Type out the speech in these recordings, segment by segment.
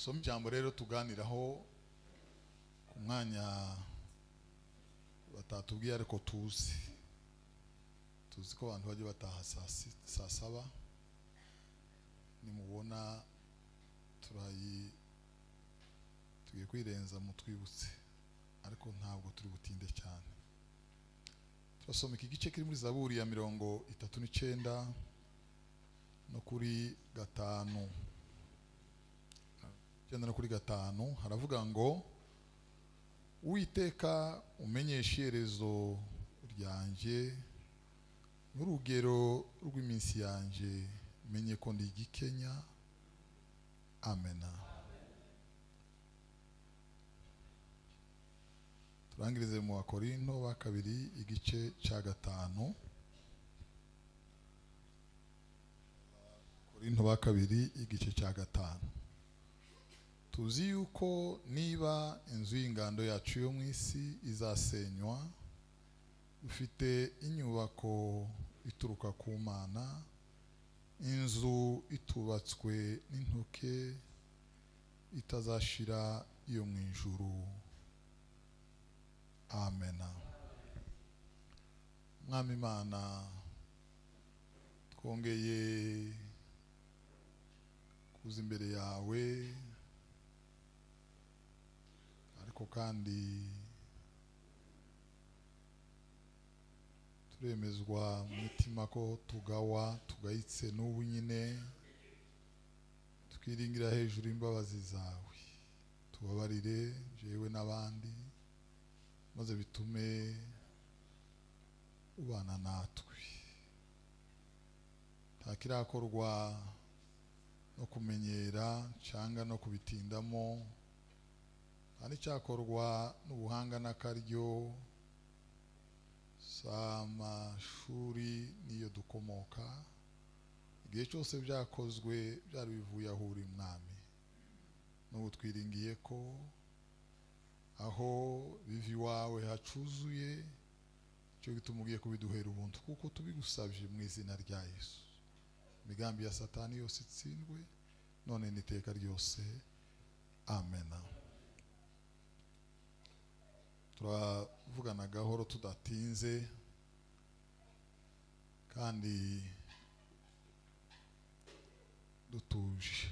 Soma ijambo rero tuganiraho ku mwanya batatubwiye, ariko tuzi ko abantu bajya bataha saa saba. Nimubona tugiye kwirenza mutwibutse, ariko ntabwo turi butinde cyane. Turasoma iki gice kiri muri Zaburi ya 39 no kuri 5. 9 no kuri 5 haravuga ngo: Uwiteka umenyeshe iherezo ryanjye n'urugero rw'iminsi yanjye, menye ko ndi igikenya. Amena. Turangirize mu Bakorinto ba kabiri igice cya 5. Korinto ba kabiri igice cya 5. Tuzi yuko niba inzu y'ingando yacu yo mu isi izasenywa, dufite inyubako ituruka ku Mana, inzu itubatswe n'intoke, itazashira iyo mu ijuru. Amena. Mwami Imana, twongeye kuza imbere yawe, ariko kandi turemezwa mu mitima ko tugawa tugayitse n'ubu nyine, twiringira hejuru imbabazi zawe. Tubabarire jewe n'abandi, maze bitume ubana natwe. Nta kirakorwa no kumenyera cyangwa no kubitindamo, nta n'icyakorwa n'ubuhanga n'akaryo s'amashuri niyo dukomoka. Igihe cyose byakozwe byari bivuye aho uri Mwami. N'ubu twiringiye ko aho biva iwawe hacuzuye, cyo gituma ugiye kubiduhera ubuntu, kuko tubigusabye mu izina rya Yesu. Imigambi ya Satani yose itsindwe none n'iteka ryose. Amena. Turavugana gahoro tudatinze kandi dutuje.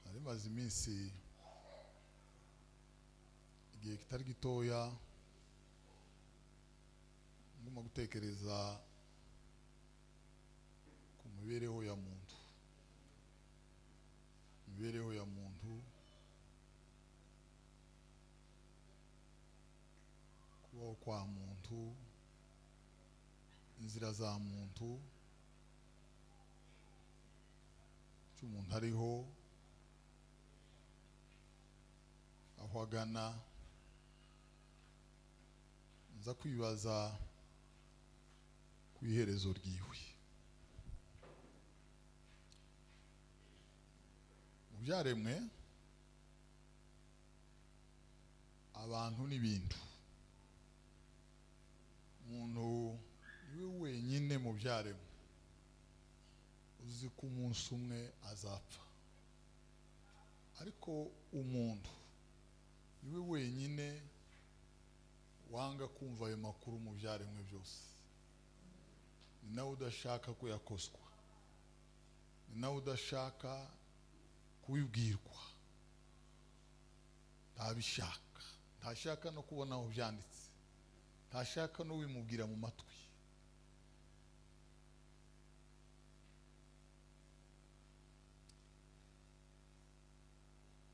Nari maze iminsi igihe kitari gitoya nguma gutekereza ku mibereho ya muntu. Imibereho ya muntu, kubaho kwa muntu, inzira za muntu, icyo umuntu ariho, aho agana. Nza kwibaza ku iherezo ryiwe. Mu byaremwe abantu n'ibintu, umuntu niwe wenyine mu byaremwe uzi ko umunsi umwe azapfa, ariko umuntu niwe wenyine wanga kumva ayo makuru mu byaremwe byose. Ni nawe udashaka ko yakoswa, ni nawe udashaka kubibwirwa, ntabishaka, ntashaka no kubona aho byanditse, ntashaka no bimubwira mu matwi.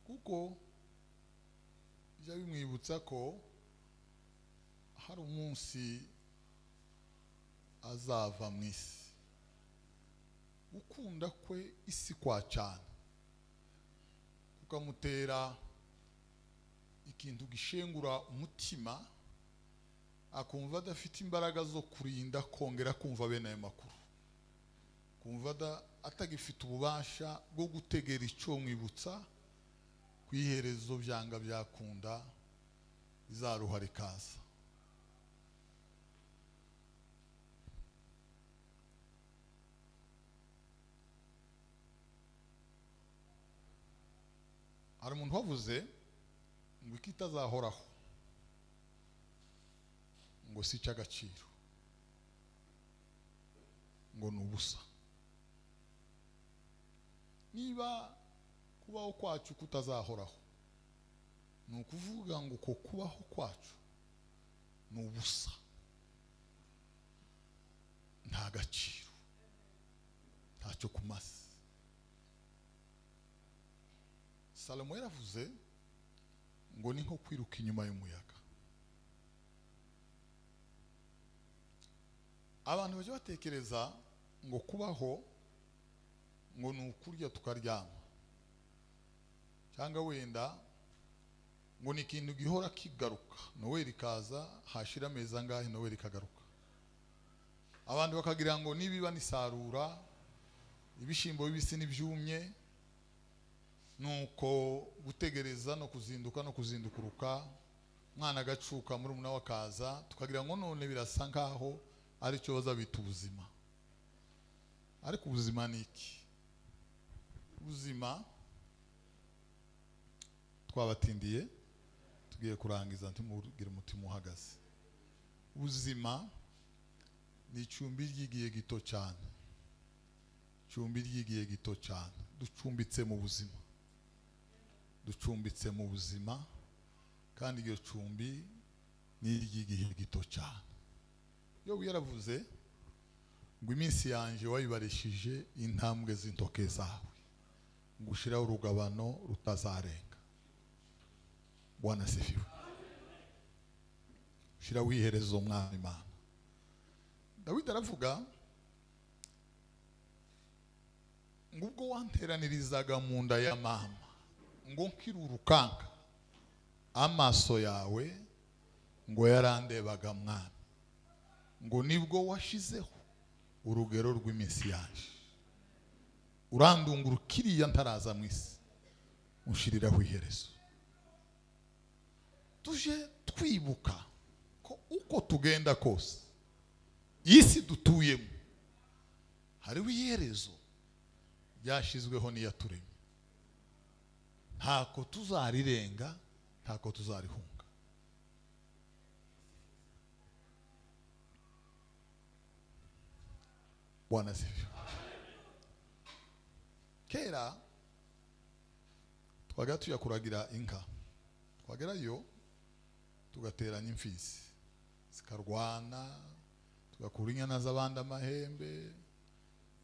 Kuko bijya bimwibutsa ko hari umunsi azava mu isi. Gukunda kwe isi kwa cyane kukamutera ikintu gishengura umutima, akumva adafite imbaraga zo kurinda kongera kumva bene ayo makuru, kumva atagifite ububasha bwo gutegera icyo mwibutsa ku iherezo byanga byakunda izaruha rikaza. Hari umuntu wavuze ngo ikitazahoraho ngo si icy'agaciro, ngo ni ubusa. Niba kubaho kwacu kutazahoraho, ni ukuvuga ngo uko kubaho kwacu ni ubusa, nta gaciro, ntacyo kumaze. Salomo yaravuze ngo ni nko kwiruka inyuma y'umuyaga. Abantu bajya batekereza ngo kubaho ngo ni ukurya tukaryama, cyangwa wenda ngo ni ikintu gihora kigaruka, Noheli ikaza hashira amezi angahe Noheli ikagaruka. Abantu bakagira ngo nibiba nisarura ibishimbo bibisi n'ibyumye, nuko gutegereza no kuzinduka no kuzindukuruka, mwana agacuka muri umuna wakaza, tukagira ngo none birasa nkaho ari cyo bazabita ubuzima. Ariko ubuzima ni iki? Ubuzima twabatindiye, tugiye kurangiza ntimugire umutima uhagaze. Ubuzima ni icumbi ry'igihe gito cyane, icumbi ry'igihe gito cyane. Ducumbitse mu buzima, ducumbitse mu buzima, kandi iryo cumbi ni iry'igihe gito cyane. Yobu yaravuze ngo iminsi yanjye wayibarishije intambwe z'intoke zawe, ngo ushiraho urugabano rutazarenga. Bwana asifiwe. Shira wiherezo Mwami Imana. Dawidi aravuga ngo ubwo wanteranirizaga mu nda ya mama, ngo nkirurukanka, amaso yawe ngo yarandebaga Mwami, ngo nibwo washizeho urugero rw'iminsi yanjye, urandungura kiriya ntaraza mu isi, unshiriraho iherezo. Tuje twibuka ko uko tugenda kose isi dutuyemo hariho iherezo ryashyizweho n'iyaturemye, ntako tuzarirenga, ntako tuzarihunga. Bwana asifiwe. Kera twaga tuya kuragira inka, twagerayo tugateranya imfizi zikarwana, tugakura inyana z'abandi amahembe,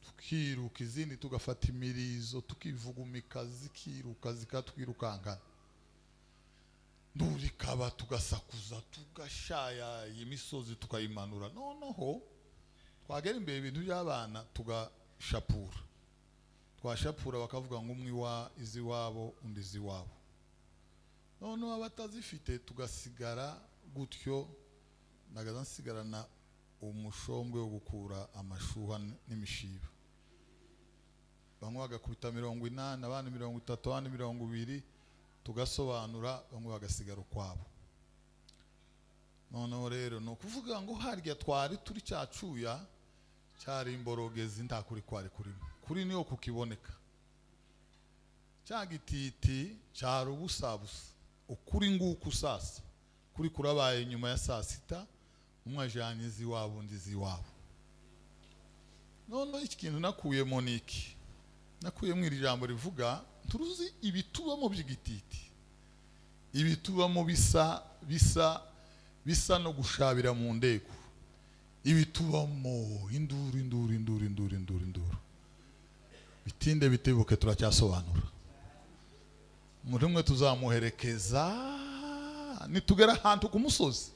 tukiruka izindi tugafata imirizo, tukivugumika zikiruka zikatwirukankana, ndurikaba tugasakuza, tugashaya imisozi tukayimanura. Noneho twagera imbere ibintu by'abana tugashapura, twashapura bakavuga ngo umwe wa iziwabo undi iziwabo. Noneho abatazifite tugasigara gutyo, nagaza nsigarana umushongwe wo gukura amashuha n'imishiba. Bamwe bagakubita 80, abandi 30, abandi 20, tugasobanura, bamwe bagasigara ukwabo. Noneho rero no kuvuga ngo harya twari turi cyacuya cyari imborogezi, nta kuri kwari kurimo, kuri niyo kukiboneka. Cya gititi cyari ubusabusa, ukuri nguku sasa kuri kurabaye nyuma ya saa sita, umwe ajanye iziwabo undi iziwabo. Noneho iki kintu nakuyemo ni iki? Nakuyemo iri jambo rivuga turuzi ibitubamo by'igititi, ibitubamo bisa bisa bisa no gushabira mu ndego, ibitubamo induru induru induru induru induru induru, bitinde bitebuke turacyasobanura. Muri umwe tuzamuherekeza nitugera ahantu ku musozi,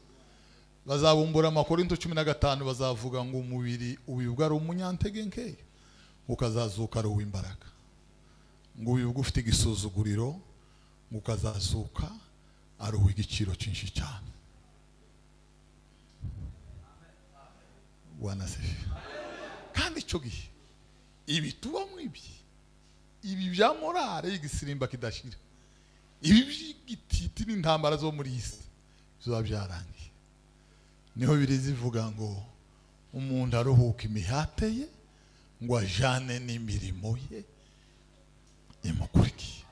bazabumbura Amakorinto 15, bazavuga ngo umubiri ubibwa ari umunyantege nkeya, ukazazuka ari uw'imbaraga, ngo ubibwa ufite igisuzuguriro, ngo ukazazuka ari uw'igiciro cyinshi cyane. Bwana asifiwe. Kandi icyo gihe ibitubamo ibi bya morale y'igisirimba kidashira, ibi by'igititi n'intambara zo muri isi biba byarangiye. Niho biri zivuga ngo umuntu aruhuka imihate ye, ngo ajane n'imirimo ye imukurikiye.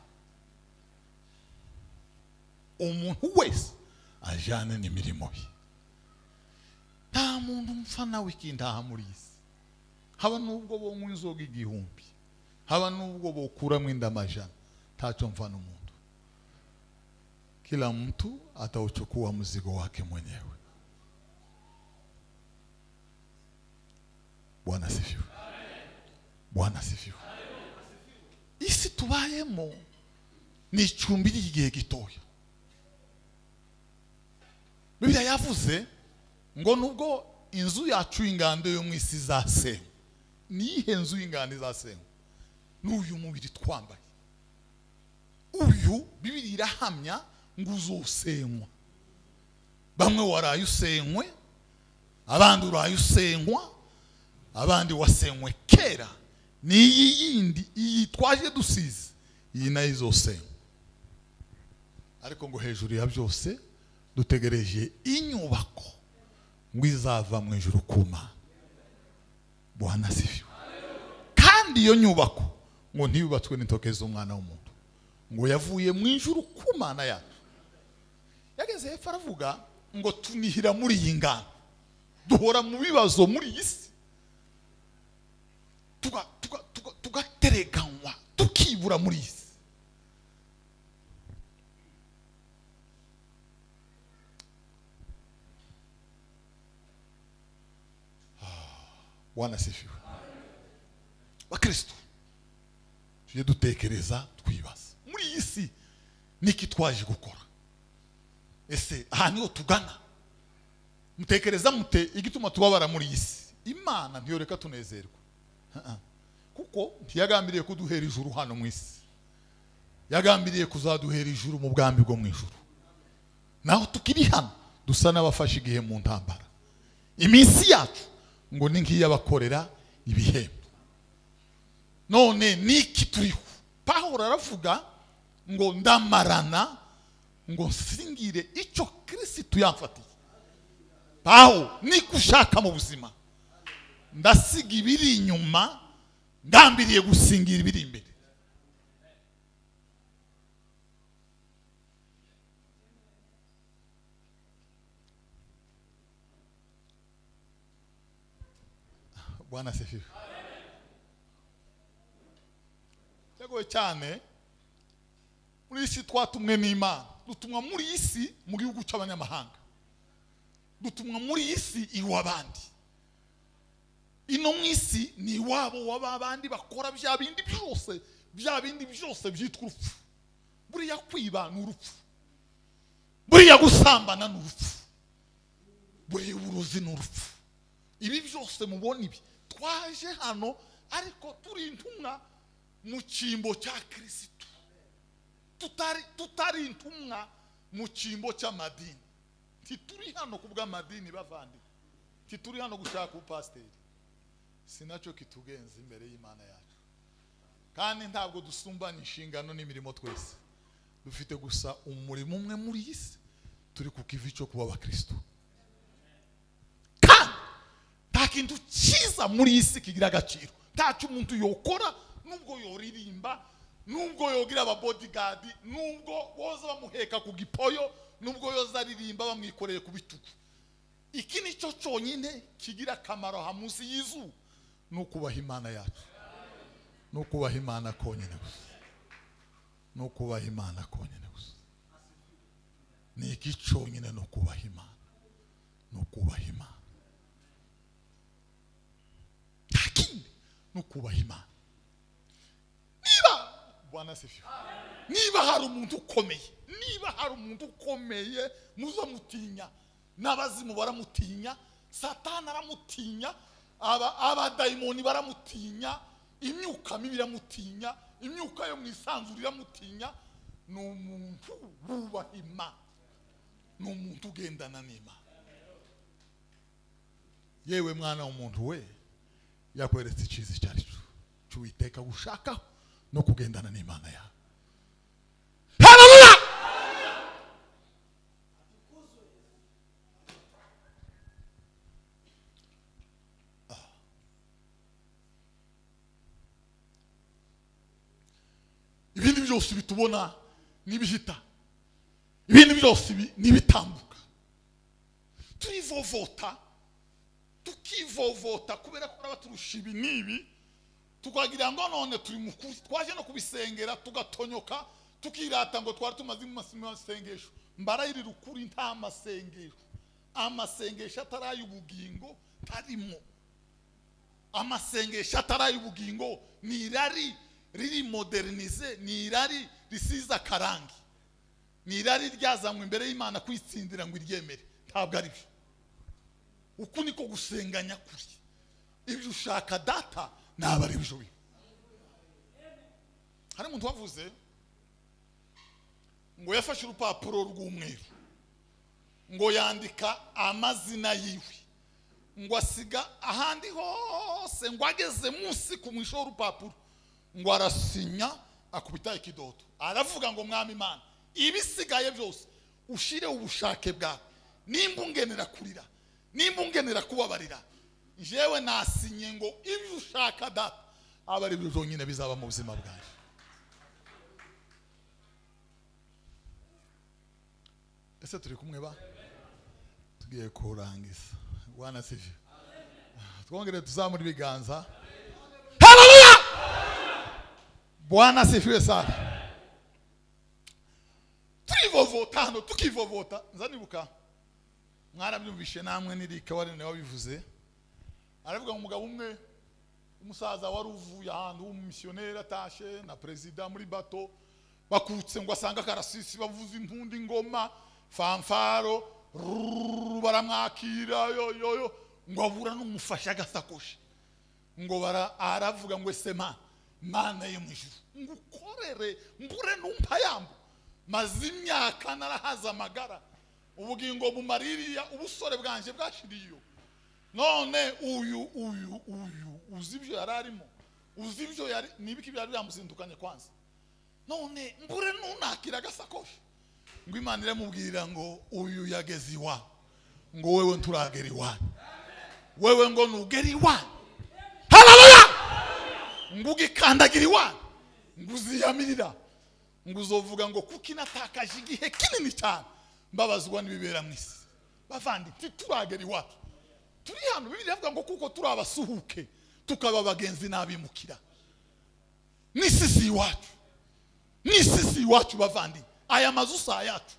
Umuntu wese ajyane n'imirimo ye. Nta muntu mpfa nawe ikintaha muri isi. Haba nubwo bonywa inzoga 1000, haba nubwo bokuramo inda 100, ntacyo mfa n'umuntu. Kila mtu atauchukua mzigo wake mwenyewe. Bwana sifiwe. Bwana sifiwe. Isi tubayemo ni icumbi ry'igihe gitoya. Bibiliya yavuze ngo nubwo inzu yacu y'ingando yo mu isi izasenywa, niyihe nzu y'ingando izasenywa? N'uyu mubiri twambaye. Uyu Bibiliya irahamya ngo uzosenywa. Bamwe waraye usenywe, abandi uraye usenywa, abandi wasenywe kera. Niyi yindi iyi twaje dusize, iyi nayo izosenywa. Ariko ngo hejuru ya byose dutegereje inyubako ngo izava mu ijuru kuma. Bwana sifiwe. Kandi iyo nyubako ngo ntiyubatswe n'intoke z'umwana w'umuntu, ngo yavuye mu ijuru kumana yacu. Yageze hepfo aravuga ngo tunihira muri iyi ngano, duhora mu bibazo muri iyi si, tugatereganwa, tukibura muri iyi si. Bwana sifiwe. Bakristo, tujye dutekereza twibaza muri iyi si niki twaje gukora. Ese aha niho tugana? Mutekereza mute igituma tubabara muri iyi si? Imana ntiyoreka tunezerwa, kuko ntiyagambiriye kuduhera ijuru hano mu isi, yagambiriye kuzaduhera ijuru mu bwami bwo mu ijuru. Naho tukiri hano dusa n'abafashe igihe mu ntambara. Iminsi yacu ngo ni nk'iy'abakorera ibihembo. None niki turiho? Pawulo aravuga ngo ndamarana ngo nsingire icyo Kristo yamfatiye. Pawulo niko ushaka mu buzima, ndasiga ibiri inyuma ndambiriye gusingira ibiri imbere. Bwana sifiwe. Cyagoye cyane muri isi twatumwe n'Imana, dutumwa muri isi mu gihugu cy'abanyamahanga, dutumwa muri isi iwabandi. Ino mu isi ni iwabo w'abandi bakora bya bindi byose, bya bindi byose byitwa urupfu. Buriya kwiba ni urupfu, buriya gusambana ni urupfu, buriya uburozi ni urupfu. Ibi byose mubona ibi twaje hano ariko turi intumwa mu cyimbo cya Kristo. Tutari intumwa mu cyimbo cy'amadini. Ntituri hano kubw'amadini bavandi, ntituri hano gushaka ubupasiteri. Sinacyo kitugenza imbere y'Imana yacu. Kandi ntabwo dusumbana inshingano n'imirimo twese. Dufite gusa umurimo umwe muri iyi si, turi ku kivi cyo kuba abakristo. Kandi nta kintu cyiza muri iyi si kigira agaciro, ntacyo umuntu yokora, nubwo yoririmba, nubwo yogira aba bodyguard, nubwo boza bamuheka ku gipoyo, nubwo yoza aririmba bamwikoreye ku bitugu. Iki nicyo cyonyine kigira akamaro ha munsi y'izuba, ni ukubaha Imana yacu, ni ukubaha Imana konyine gusa, ni ukubaha Imana konyine gusa. Ni iki cyonyine? Ni ukubaha Imana, ni ukubaha Imana, nta kindi, ni ukubaha Imana. Niba Bwana sifiwe, niba hari umuntu ukomeye, niba hari umuntu ukomeye muzamutinya, n'abazimu baramutinya, Satani aramutinya, abadayimoni baramutinya, imyuka mibi iramutinya, imyuka yo mu isanzure iramutinya. Ni umuntu wubaha Imana, ni umuntu ugendana n'Imana. Yewe mwana w'umuntu we, yakweretse icyiza icyo ari cyo cy'Uwiteka gushakaho no kugendana n'Imana yawe. Haleluya! Ibindi byose bitubona n'ibihita, Ibintu byose nibitambuka. Turivovota, tukivovota kubera ko abaturusha ibi nibi, tukagira ngo none turi mukuru, twaje no kubisengera tugatonyoka, tukirata ngo twari tumaze mu masengesho. Mbarayirira ukuri, nta masengesho. Amasengesho ataraye ubugingo tarimo. Amasengesho ataraye ubugingo ni irari riri modernize, ni irari risiza karangi, ni irari ryazanywe imbere y'Imana kwitsindira ngo iryemere. Ntabwo ari byo. Uku niko gusenga nyakuri. Ibyo ushaka data naba ari byo. Hari umuntu wavuze ngo yafashe urupapuro rw'umweru ngo yandika amazina yiwe, ngo asiga ahandi hose, ngo ageze munsi ku mwisho w'urupapuro ngo arasinya akubita ikidodo, aravuga ngo mwami Imana, ibisigaye byose ushire ubushake bwawe, nimba ungenera kurira, nimba ungenera kubabarira, jewe nasinye ngo ibyo ushaka data aba ari byo byonyine bizaba mu buzima bwanjye. Ese turi kumwe ba? Tugiye kurangiza. Bwana sivyo? Twongere tuzamura ibiganza. Haleluya! Bwana sifiwe sana. Turivovota hano, tukivovota. Nzanibuka mwarabyumvishe namwe nirika wari nawe wabivuze. Aravuga ngo umugabo umwe umusaza wari uvuye ahantu w'umumissionnaire atashe na president muri bato, bakutse ngo asanga karasisi bavuza impundu, ingoma, fanfaro, baramwakira yo yo yo, ngo abura n'umufasha agasakoshi, ngo bara aravuga ngo sema Mana yo mwijuru ngukorere mbure numpa yambo, maze imyaka narahaza amagara, ubugingo bumaririya, ubusore bwanje bwashiriyo, none uyu uyu uyu uzi ibyo yararimo, uzi ibyo yari nibiki byari byamuzindukanye kwanza, none mbure nunakira agasakoshi. Ngo Imana iramubwira ngo uyu yageze iwa, ngo wewe nturagera iwanyu, wewe ngo nugera iwanyu. Haleluya! Ngo ugikandagira iwanyu, ngo uziyamirira, ngo uzovuga ngo kuki natakaje igihe kinini cyane mbabazwa n'ibibera mu isi. Bavandi, ntituragera iwacu, turi hano. Bibiliya ivuga ngo kuko turi abasuhuke tukaba abagenzi n'abimukira. N'isi si iwacu, n'isi si iwacu bavandi. Aya mazu si ayacu,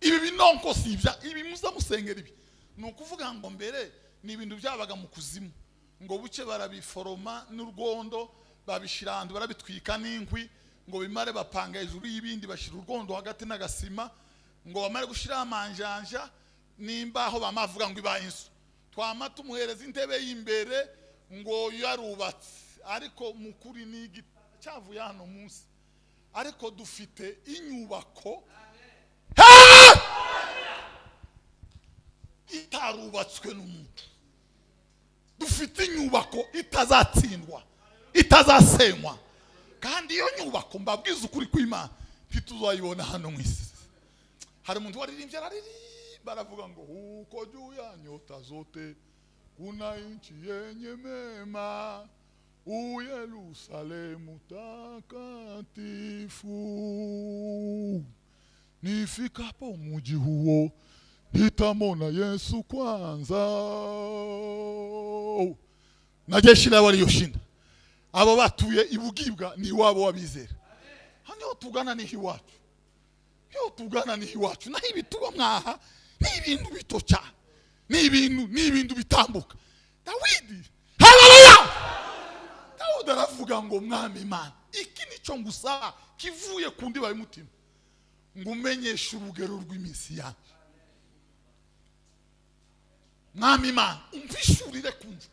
ibi binonko si ibya, ibi muza musengera ibi. Ni ukuvuga ngo mbere ni ibintu byabaga mu kuzimu, ngo buke barabiforoma n'urwondo, babishira ahantu barabitwika n'inkwi, ngo bimare bapanga hejuru y'ibindi, bashira urwondo hagati n'agasima, ngo bamare gushira amanjanja n'imbaho, bamavuga ngo ibaye inzu. Twama tumuhereza intebe y'imbere ngo yarubatse, ariko mukuri ni cyavuye hano munsi. Ariko dufite inyubako itarubatswe n'umuntu, dufite inyubako itazatsindwa, itazasenywa, kandi iyo nyubako mbabwiza ukuri kw'Imana ntituzayibona hano mu isi. Hari umuntu waririmbye araririmba aravuga ngo huko juu ya nyota zote kuna nchi yenye mema, Uyerusalemu takatifu, nifikapo mji huo nitamona Yesu kwanza. Na jeshi la walioshinda abo batuye ibugibwa ni iwabo wabizera. Hano tugana ni iwacu, yo tugana ni iwacu. Naho ibituba mwaha ni ibintu bito cyane, ni ibintu bitambuka. Dawidi, haleluya! Dawudi aravuga ngo mwami Imana, iki nico ngusaba kivuye ku ndiba y'umutima, ngo umenyeshe urugero rw'iminsi yanjye. Mwami Imana, umpishurire kumva.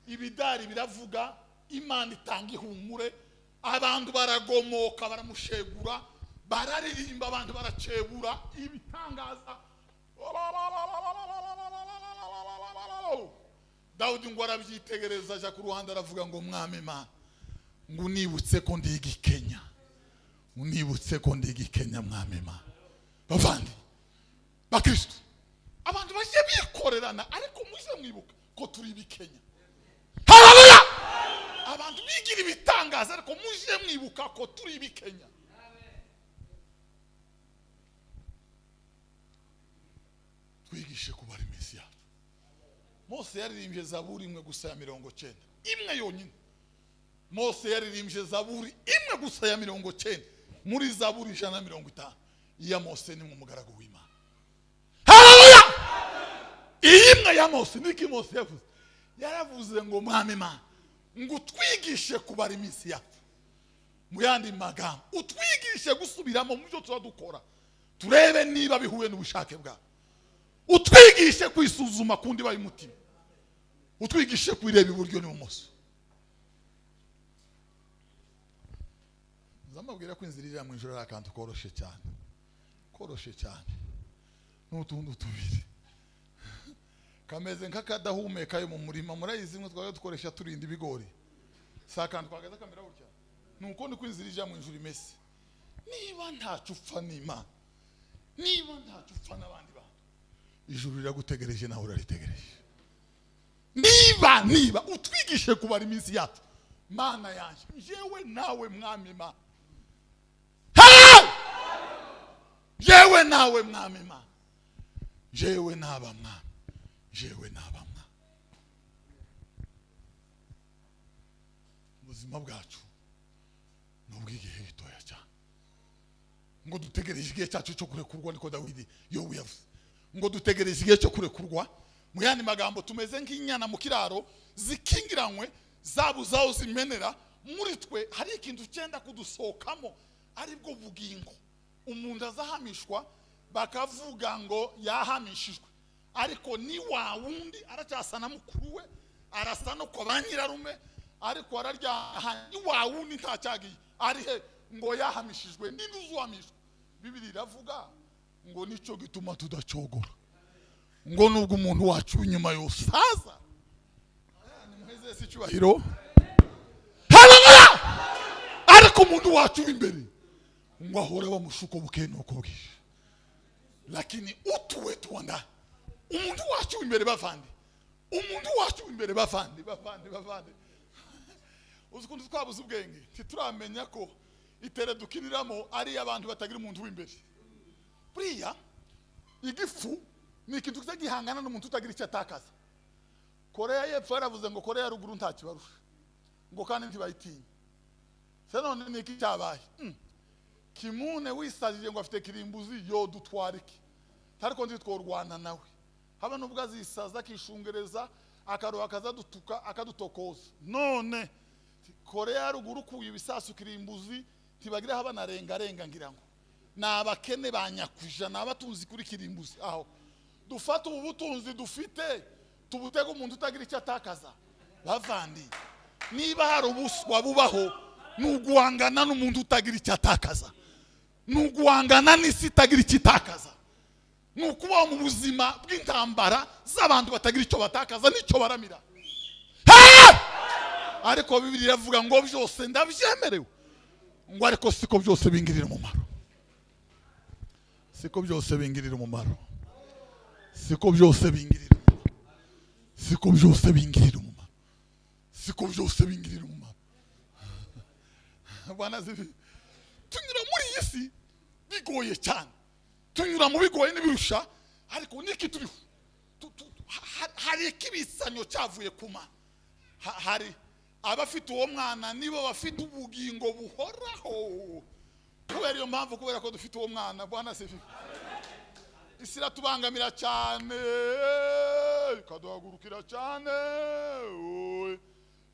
Ibidari biravuga, Imana itanga ihumure, abantu baragomoka baramushegura, bararirimba abantu baracebura ibitangaza. Dawudi ngo arabyitegereza aja ku ruhande aravuga ngo mwami Imana, ngo unibutse ko ndi igikenya, unibutse ko ndi igikenya mwami Imana. Bavandi bakristo, abantu baje bikorerana, ariko muje mwibuka ko turi ibikenya. Haleluya! Abantu bigira ibitangaza, ariko muje mwibuka ko turi ibikenya. Mose yaririmbye zaburi imwe gusa ya 90, imwe yonyine. Mose yaririmbye zaburi imwe gusa ya 90 muri zaburi 150. Iya Mose ni umugaragu w'Imana. Haleluya! Imwe ya Mose niki Mose yavuze? Yaravuze ngo mwami Imana ngo utwigishe kubara iminsi yacu. Mu yandi magambo, utwigishe gusubiramo mu byo tuba dukora, turebe niba bihuye n'ubushake bwawe. Utwigishe kwisuzuma kundi bayi mutima, utwigishe kwireba iburyo n'ibumoso. Nzamabwira ko inzira iri mu ijoro ari akantu koroshe cyane, koroshe cyane, n'utundi tubiri kameze nk'akadahumeka yo mu murima. Murayizi imwe twajya dukoresha turinda ibigori, si akantu twagaza kamera gutya. Nuko ni kwinzira ijya mu ijuru imeze. Niba ntacyo upfa n'Imana, niba ntacyo upfa n'abandi bantu, ijuru riragutegereje nawe uraritegereje. Niba utwigishe kubara iminsi yacu, Mana yanjye, jewe nawe mwami Imana, jewe nawe mwami Imana, jewe naba mwami, jewe naba mwami. Ubuzima bwacu nubw'igihe gitoya cyane, ngo dutegereje igihe cyacu cyo kurekurwa. Niko Dawidi Yobu yavuze ngo dutegereje igihe cyo kurekurwa. Mu yandi magambo, tumeze nk'inyana mu kiraro zikingiranywe, zabuze aho zimenera. Muri twe hari ikintu cyenda kudusohokamo, aribwo bugingo. Umuntu azahamishwa bakavuga ngo yahamishijwe, ariko ni wa wundi aracyasa na mukuru we, arasa no kwa ba nyirarume, ariko araryaha. Ni wa wundi ntacyagiye ari he ngo yahamishijwe. Ninde uzuhamishwa? Bibiri iravuga ngo nicyo gituma tudacogora, ngo nubwo umuntu wacu inyuma yosaza. Nimuheze si cyubahiro. Haleluya! Ariko umuntu wacu imbere ngo ahora bamushuko buke nuko bwije. Lakini utu wetu wa ndani, umuntu wacu imbere bavandi, umuntu wacu imbere bavandi, bavandi, bavandi. Uzi ukuntu twabuze ubwenge, ntituramenya ko itere dukiniramo ari abantu batagira umuntu w'imbere. Buriya igifu ni ikintu kiza gihangana n'umuntu utagira icyo atakaza. Korea y'Epfo yaravuze ngo Korea ya ruguru ntakibarusha, ngo kandi ntibayitinya. Se none ni iki cyabaye? Kimune wisajije ngo afite kirimbuzi yodutwara iki? Ariko ntitworwana nawe. Haba nubwo azisaza akishungereza akaroha akazadutuka akadutokoza. None Korea ya ruguru kuye ibisasu kirimbuzi ntibagira haba narengarenga, ngira ngo ni abakene ba nyakuja, ni abatunzi kuri kirimbuzi. Aho dufata ubu butunzi dufite tubutega umuntu utagira icyo atakaza. Bavandi, niba hari ubuswa bubaho, ni uguhangana n'umuntu utagira icyo atakaza, ni uguhangana n'isi itagira icyo itakaza, ni ukubaho mu buzima bw'intambara z'abantu batagira icyo batakaza n'icyo baramira. Ariko Bibiri iravuga ngo byose ndabyemerewe, ngo ariko siko byose bingirira umumaro, siko byose bingirira umumaro, siko byose bingirira umumaro, siko byose bingirira umumaro, siko byose bingirira umumaro. Bwana zivi, tunyura muri iyi si bigoye cyane, tunyura mu bigoye n'ibirusha, ariko niki turiho? Hari ikibisanyo cyavuye ku Mana. Hari abafite uwo mwana nibo bafite ubugingo buhoraho. Kubera iyo mpamvu, kubera ko dufite uwo mwana, Bwana sifi, isi iratubangamira cyane, ikaduhagurukira cyane.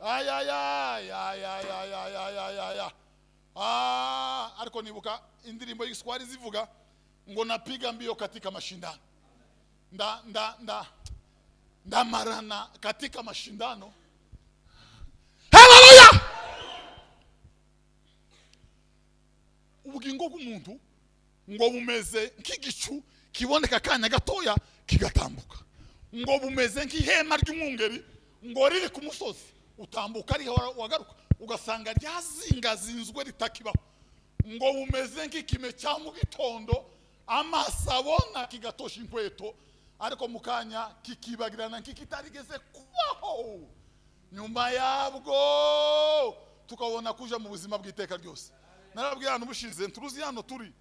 Ayayayayayayayaya. Ariko nibuka indirimbo y'Igiswahili zivuga ngo napiga mbio katika mashindano, nda nda nda ndamarana katika mashindano. Haleluya! Ubugingo bw'umuntu ngo bumeze nk'igicu kiboneka akanya gatoya kigatambuka, ngo bumeze nk'ihema ry'umwungeri ngo riri ku musozi, utambuka ariho wagaruka ugasanga ryazingazinzwe ritakibaho, ngo bumeze nk'ikime cya mu gitondo amaso abona kigatosha inkweto, ariko mu kanya kikibagirana nk'ikitarigeze kubaho. Nyuma yabwo tukabona kuja mu buzima bw'iteka ryose. Narabwiye hano ubushize, nturuzi hano turi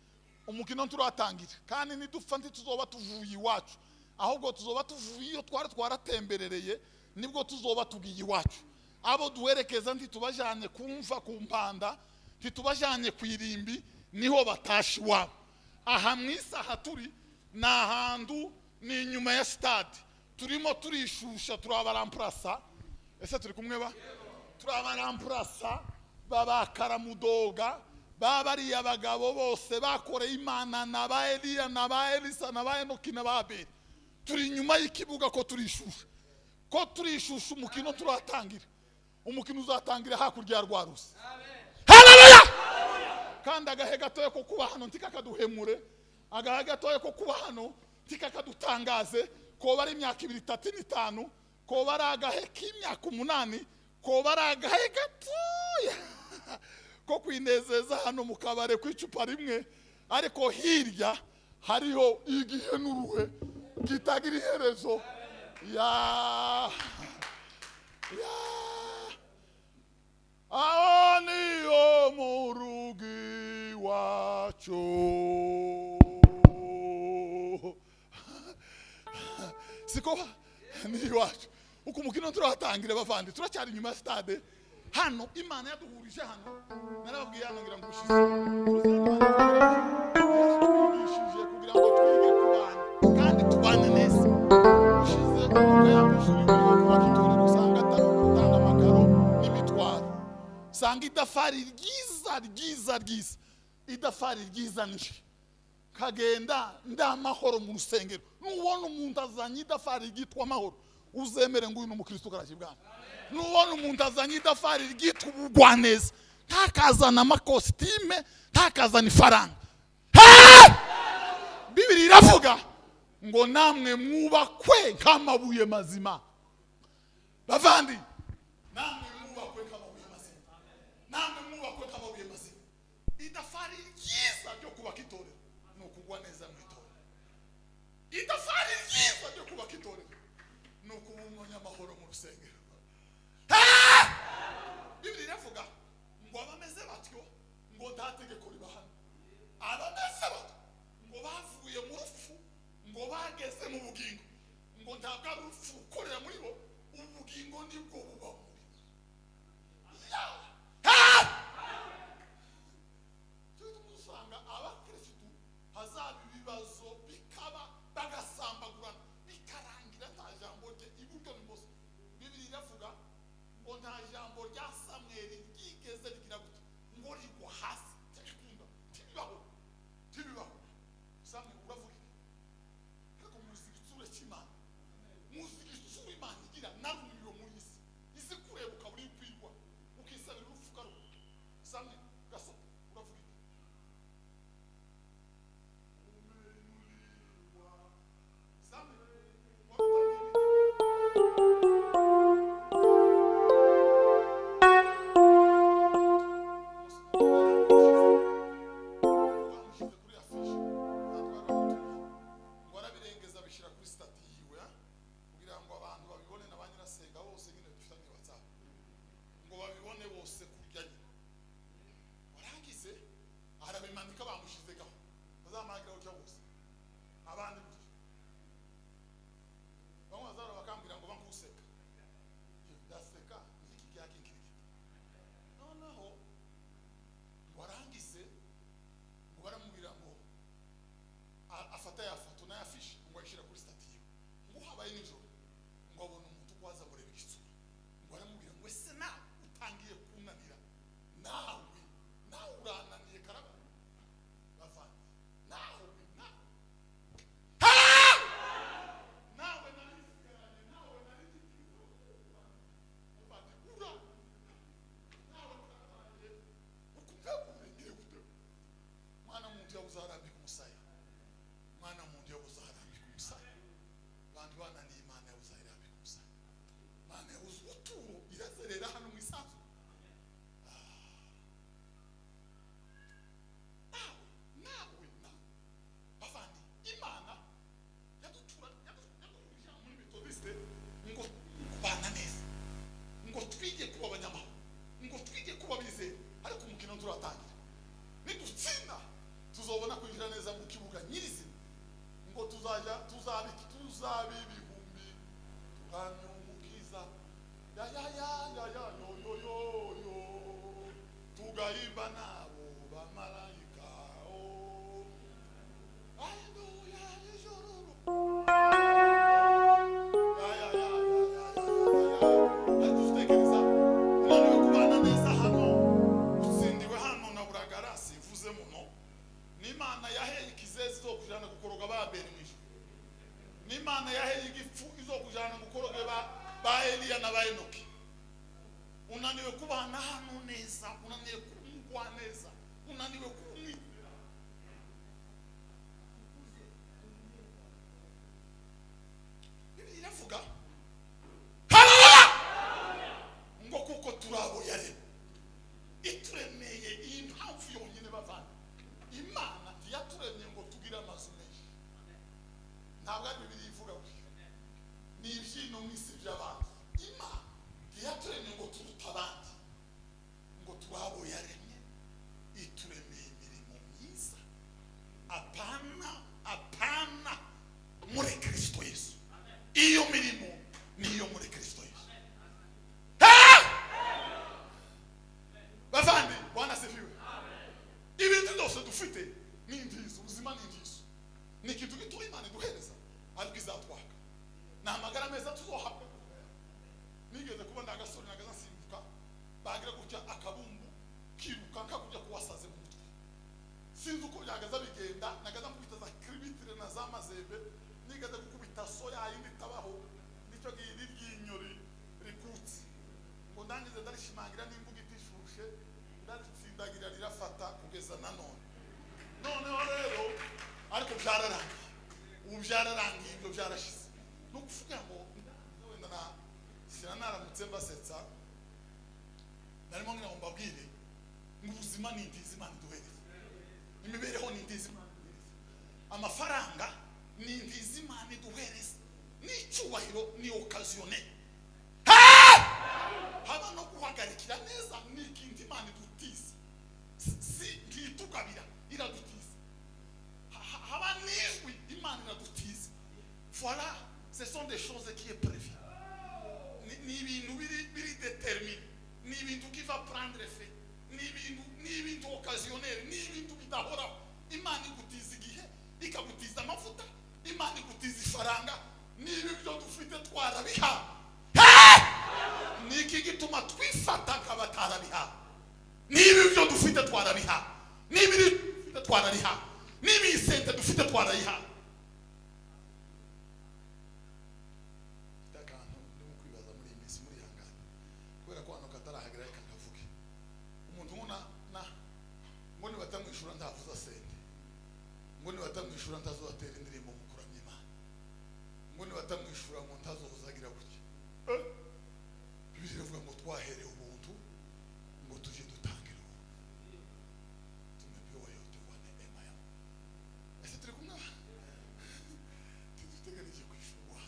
umukino turatangira, kandi nidupfa ntituzoba tuvuye iwacu, Ahubwo tuzoba tuvuye iyo twari twaratemberereye, nibwo tuzoba tugiye iwacu. Abo duherekeza ntitubajanye kumva ku mpanda, ntitubajanye ku irimbi, niho batashe iwabo. Aha mu isaha turi ni ahantu, ni inyuma ya stade, turimo turishusha, turabaramplasa. Ese turi kumwe ba? Turabaramplasa babakaramudoga, babariya abagabo bose bakoreye Imana, na ba Eliya na ba Elisa na ba Enoki na ba Abeli. Turi inyuma y'ikibuga ko turishusha, ko turishusha. Umukino turatangira, umukino uzatangira hakurya ya Rwarusi. Haleluya! Kandi agahe gatoya ko kuba hano ntikakaduhemure, agahe gatoya ko kuba hano ntikakadutangaze. Koba ari imyaka 2, 3, 5, koba ari agahe k'imyaka 8, koba ari agahe gatoya ko kwinezeza hano mu kabare kw'icupa rimwe, ariko hirya hariho igihe n'uruhe kitagira iherezo. Ya ya aho niyo mu rugo iwacu. Siko ni iwacu. Uko umukino turahatangira bavandi, turacyari inyuma ya stade. Hano Imana yaduhurije hano, narababwiye hano ngira ngo ushize kugira ngo twige kubana kandi tubane neza. Ushize umwuka yakwishuri kubaka itorero, usanga atanga amakaro n'imitwaro, usanga idafari ryiza ryiza ryiza, idafari ryiza nije kagenda ndamahoro mu rusengero. Nubona umuntu azanye idafari ryitwa amahoro, uzemere ngo uyu ni umukristo karaje bwana. Nubona umuntu azanye idafari ryitwa ubugwaneza, ntakazana amakositime, ntakazana ifaranga. Bibiri iravuga ngo namwe mwubakwe nk'amabuye mazima. Bavandi, namwe mwubakwe nk'amabuye mazima, namwe mwubakwe nk'amabuye mazima. Idafari ryiza ryo kubaka itorero ni ukugwa neza mu itorero. Idafari ryiza ryo kubaka itorero ni ukuba umunyamahoro mu rusengero. Bibiri iravuga ngo abameze batyo ngo nta tegeko ribahana. Abameze batyo ngo bavuye mu rupfu ngo bageze mu bugingo, ngo ntabwo ari urupfu rukorera muri bo, ubugingo nibwo buba muri bo. Usanga abakirisitu hazaba ibibazo bikaba bagasambagurana bikarangira nta jambo rye iburyo n'ibumoso. Bibiri iravuga ngo nta jambo rya Samweli ryigeze rigira gutya ngo rigwa hasi. Ntibikunda, ntibibaho, ntibibaho. Samweli uravuga ariko muzi igitsure cy'Imana, muzi igitsure Tutaimba nabo bamalayika. Oh, haleluya, ijuru. Ya ya ya ya ya ya. Dutekereza unaniwe kubana neza hano, utsindiwe hano na Buragara, simvuze muno. N'Imana yaheye ikizezi zo kujana gukoroga ba Abeli mwijuru. N'Imana yaheye igifu izo kujana gukoroga ba Eliya na ba Enoki. Unaniwe kubana hano neza, unaniwe kumugwa neza, unaniwe kumwi. Bibiliya iravuga haleluya ngo kuko turabo yaremye ituremeye iyi mpamvu yonyine bavana. Imana ntiyaturemye ngo tugire amazu menshi. Ntabwo ari Bibiliya ivuga gutyo, ni ibyino mu isi by'abantu. Imana ntiyaturemye ngo turute abandi, ngo turabo yaremye ituremeye imirimo myiza, apana apana muri Kristo Yesu. Iyo mirimo niyo muri Kristo Yesu. Bavandi, Bwana asifiwe. Ibintu byose dufite ni intizo, ubuzima ni intizo. Ni ikintu gito Imana iduhereza ariko izatwaka. Ni amagara meza tuzohabwa. Nigeze kubona agasore nagaza nsimbuka, bagira gutya akabumbu kiruka kakujya kuwasaze mu mutwe. Sinzi uko byagaza bigenda, nagaza mukubita za kiribitire na za mazembe, nigeze gukubita soya yindi tabaho, nicyo giri ry'inyori rikutse. Ngo ndangize ndarishimangira n'imbuga itishushe, ndaritsindagira rirafata kugeza nanone. Noneho rero ariko byararangiye. Ubu byararangiye, ibyo byarashize. No kuvuga ngo wenda na sinaramutse mbasetsa, narimo ngira ngo mbabwire ngo ubuzima ni intizi Imana iduhereza, imibereho ni intizi Imana iduhereza, amafaranga ni intizi Imana iduhereza, n'icyubahiro ni occasionnel. Haba no guhagarikira neza ni ikintu Imana idutiza, si ntitugabira, iradutiza. Haba n'ijwi Imana iradutiza. Voilà, ce sont des choses qui est prévu. Ni ibintu biri déterminé, ni ibintu qui va prendre effet, ni ibintu occasionnel, ni ibintu bidahoraho. Imana igutiza igihe, ikagutiza amavuta, Imana igutiza ifaranga, niba ibyo dufite twarabihawe. Ni iki gituma twifata nk'abatarabihawe? Niba ibyo dufite twarabihawe, niba iri dufite twarabihawe, niba iyi sente dufite twarayihawe. Akantu ndimo kwibaza muri iyi minsi, muri ihangane kubera ko hano katarahagera reka nkavuge. Umuntu ubona na ngo nibatamwishura ntavuza sente, ngo nibatamwishura ntazotera indirimbo mu kuramya Imana, ngo nibatamwishura ngo ntazozagira gutya. Bibiliya iravuga ngo twaherewe ubuntu ngo tujye dutangira ubuntu. Tumepewa yote kwa neema ya Mungu. Ese turi kumwe? Tudutegereje kwishurwa.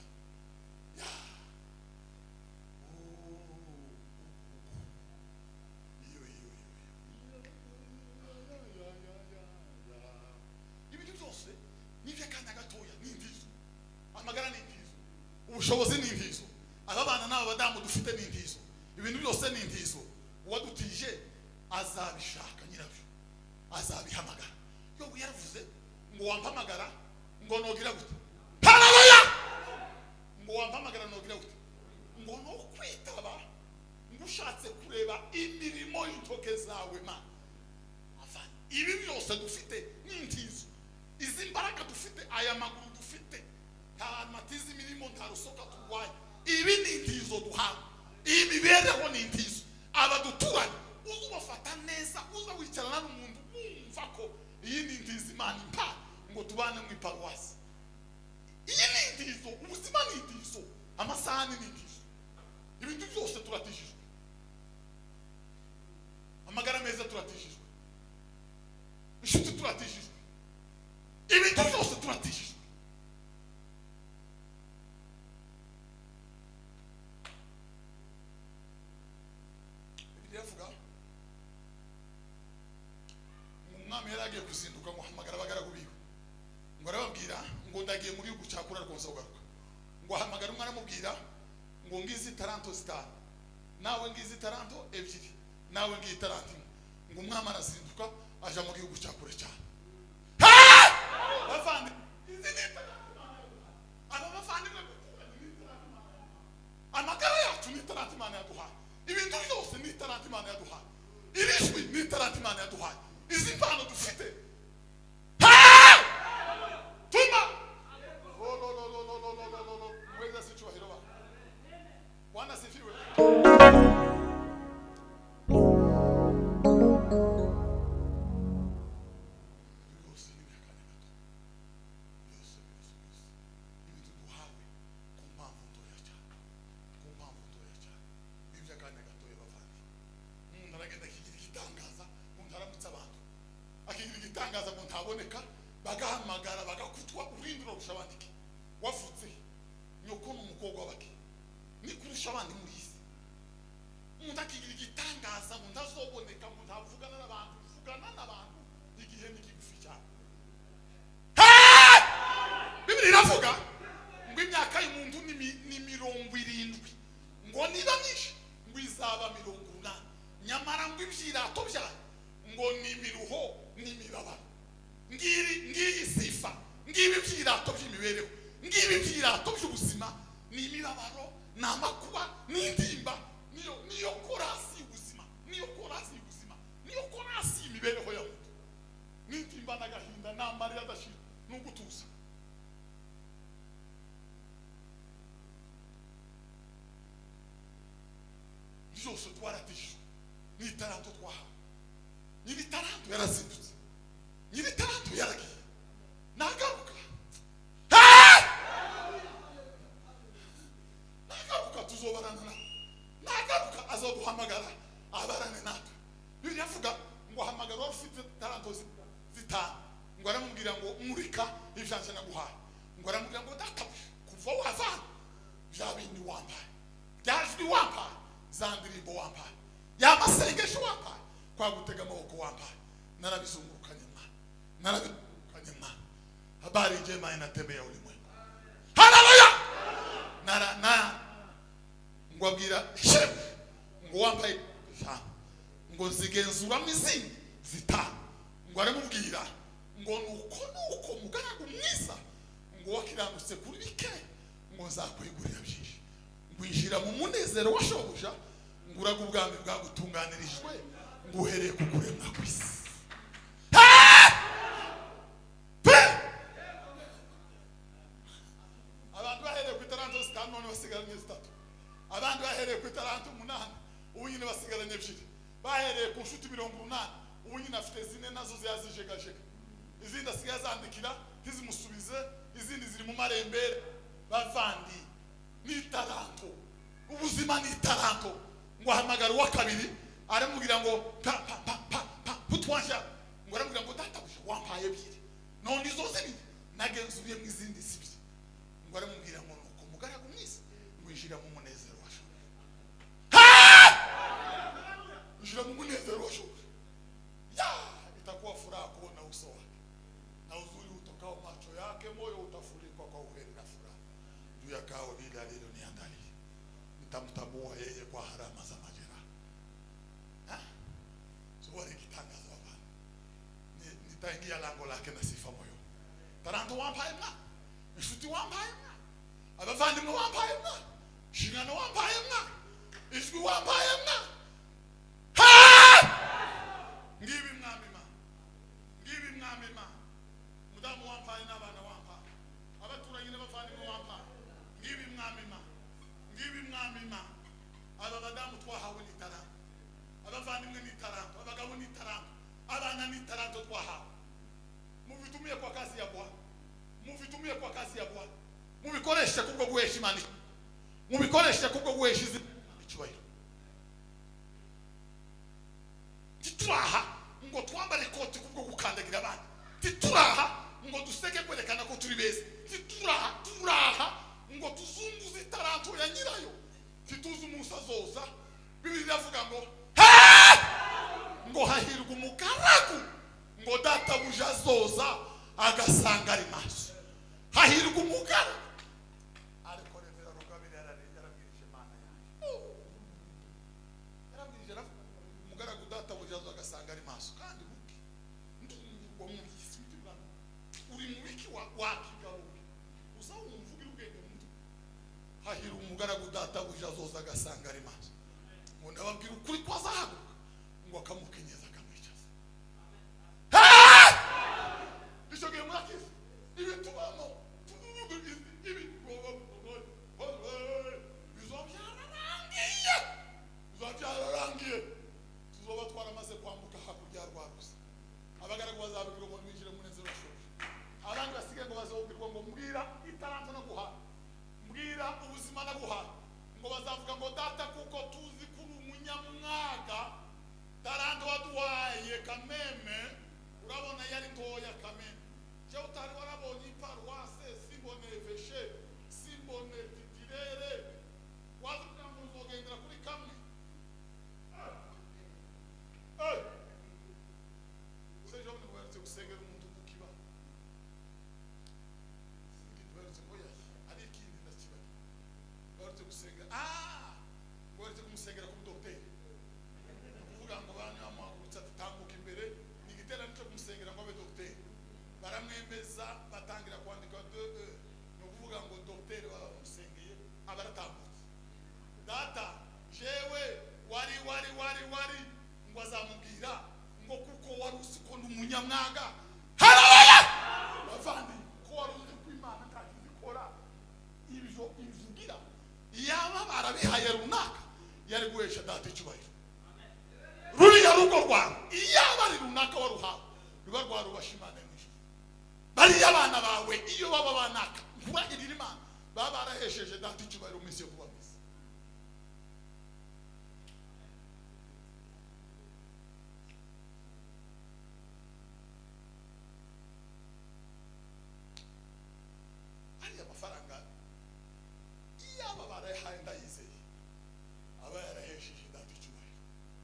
Ya. Iyo iyo iyo. Ibintu byose ni iby'akanya gatoya, ni intizo. Amagara ni intizo. Ubushobozi ni intizo. Aba bana n'aba badamu dufite ni intizo. Ibintu byose ni intizo. Uwadutije azabishaka nyirabyo, azabihamagara. Yobu yaravuze ngo wampamagara ngo nogira gute? Haleluya! Ngo wampamagara nogira gute? Ngo no kwitaba ngo ushatse kureba imirimo y'intoke zawe ma. Ibi byose dufite ni intizo. Izi mbaraga dufite, aya maguru dufite, nta matizi imirimo, nta rusoka turwaye. Ibi ni intizo duhawe. Iyi mibereho ni intizo. Abaduturanye uzubafata neza, uza wicarana n'umuntu wumva ko iyi ni intizo Imana impa ngo tubane mu iparuwasi. Iyi ni intizo, ubuzima ni intizo, amasahani ni intizo. Ibintu byose turatijijwe. Amagara meza turatijijwe. Inshuti turatijijwe. Ibintu byose turatijijwe. Bibiliya iravuga umwami yari agiye kuzinduka ngo ahamagara abagaragu biwe, ngo arababwira ngo ndagiye mu gihugu cya kure ariko nzagaruka. Ngo ahamagara umwe aramubwira ngo ngizi taranto 5, nawe ngizi taranto 2, nawe ngiyi taranto 1. Ngo umwami arazinduka aja mu gihugu cya kure cyane. Bavandimwe, izi ni aba bavandimwe amagara yacu ni itaranto Imana yaduhaye. Ibintu byose ni itaranto Imana yaduhaye. Iri jwi ni itaranto Imana yaduhaye. Izi mpano dufite. Tuma. Oh no no no no no no no no. Mweza sicyubahiro ba. Bwana sifiwe. Igitangaza ngo ntaboneka bagahamagara bagakutwa urindura kurusha abandi ki wavutse nyoko n'umukobwa wabaki ni kurusha abandi muri isi. Umuntu akigira igitangaza ngo ntazoboneka ngo ntavugana n'abantu uvugana n'abantu igihe ni kigufi cyane. Bibiliya iravuga ngo imyaka y'umuntu ni 70 ngo niba myinshi ngo izaba 80 nyamara ngo ibyirato byayo ngo ni imiruho n'imibabaro. Ngiri ngiyi sifa ngibi byirato by'imibereho ngibi byirato by'ubuzima ni imibabaro ni amakuba n'indimba niyo korasi y'ubuzima niyo korasi y'ubuzima niyo korasi y'imibereho ya muntu n'indimba n'agahinda n'amarira adashira n'ugutuza. Byose twaratishwe ni itaranto twahawe. Nyiri taranto yarazindutse. Nyiri taranto yaragiye. Nagaruka. Nagaruka tuzobarana nawe. Nagaruka azoduhamagara abarane natwe. Bibiliya ivuga ngo ahamagara wari ufite taranto zitanu ngo aramubwira ngo murika ibyanjye naguhaye. Ngo aramubwira ngo databuja kuva wavana bya bindi wambaye byajwi wambaye za ndirimbo wambaye ya masengesho wambaye kwa gutega amaboko wambaye narabizungurukanye mwana narabizungurukanye mwana. Habari njema inatembea ulimwengu. Haleluya. Na ngo abwira shefu ngo wambaye ngo zigenzura izindi zitanu ngo aramubwira ngo nuko mugaragu mwiza ngo wakiranutse kuri bike ngo nzakwegurira byinshi ngo injira mu munezero wa shobuja ngo uraga ubwami bwagutunganirijwe ngo uhereye ku kuremwa kw'isi. Abantu bahereye ku itaranto 5 none basigaranye 3. Abandi bahereye ku itaranto 8 ubu nyine basigaranye 2. Bahereye ku nshuti 80 ubu nyine afite zine nazo ziyazijegajega. Izindi asigaye azandikira ntizimusubize, izindi ziri mu marembere. Bavandi ni itaranto, ubuzima ni itaranto. Ngo ahamagara uwa kabiri aramubwira ngo pa pa pa pa pa putwanja ngo aramubwira ngo databuja wampaye 2 none izo zibiri nagenzuriye mu izindi zibiri. Ngo aramubwira ngo nuko mugaragu mwiza ngo injira mu munezero wa shobuja. Injira mu munezero wa shobuja. Ya itakuwa furaha kuona uso wake na uzuri utokao macho yake, moyo utafurikwa kwa uheri na furaha juu ya kao lile aliloniandalia. Nitamtambua yeye kwa harama za majeraha. So kitangaza baba nitaingia lango lake na sifa moyo. Taranto wampaye mwa inshuti wampaye mwa abavandimwe wampaye mwa inshingano wampaye mwa ijwi wampaye mwa. Ngibi mwami ma ngibi mwami ma mudamu wampaye n'abana wampaye abaturanyi n'abavandimwe wampaye ngibi mwami ma ngibi mwami ma. Aba badamu twahawe ni taranto, abavandimwe ni taranto, abagabo ni taranto, abana ni taranto twahawe. Muvitumie kwa kazi ya Bwana, muvitumie kwa kazi ya Bwana, mubikoreshe kubwo guhesha Imana, mubikoreshe kubwo guhesha icyubahiro. Tituraha ngo twambare ikoti kubwo gukandagira abandi, tituraha ngo duseke kwerekana ko turi beza, tituraha turaha ngo tuzunguze itaranto ya nyirayo. Tituzi umunsi azoza. Bibiliya iravuga ngo ngo hahirwa umugaragu ngo databuja azoza agasanga ari maso. Hahirwa umugaragu. Ariko Revera Rugabire yarabwirije Imana yanjye, yarabwirije umugaragu databuja azoza agasanga ari maso. ngo ari ngo azamubwira ngo kuko wari uzi ko ndi umunyamwaga. Haleluya! Bavandi, ko wari uzi ko Imana ntakizikora ibyo ivugira, yaba barabihaye runaka yari guhesha data icyubahiro. Ruriya rugo rwawe iyaba ari runaka waruhawe ruba rwarubasha Imana mu ijuru. Bariya abana bawe iyo baba banaka nkuragirira Imana baba barahesheje data icyubahiro mu minsi yo kuba mwiza. Ariya mafaranga iyaba barayahaye ndayizeye aba yarahesheje data icyubahiro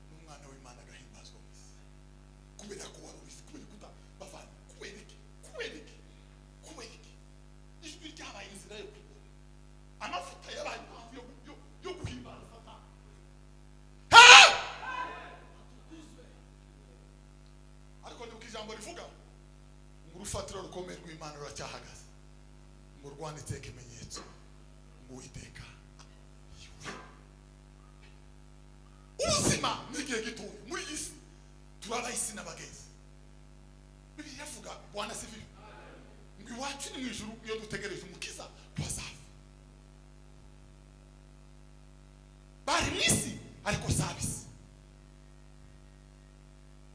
n'umwana w'Imana agahimbazwa mu isi. Kubera ko wari ubizi, kubera ko bavana, kubera iki, kubera iki, kubera iki? Ijwi ryabaye inzira yo kugwa, amavuta yabaye impamvu yo guhimbaza Satani. Ariko nibuka ijambo rivuga ngo urufatiro rukomeye rw'Imana ruracyahagaze, ngo rwanditseho ikimenyetso ngo Uwiteka yiwe. Ubuzima ni igihe gitoya muri iyi si, turabayisi n'abagenzi. Bibiliya ivuga Bwana asifiwe ngo iwacu ni mu ijuru iyo dutegereje umukiza wazava. Bari mu isi ariko si ab'isi.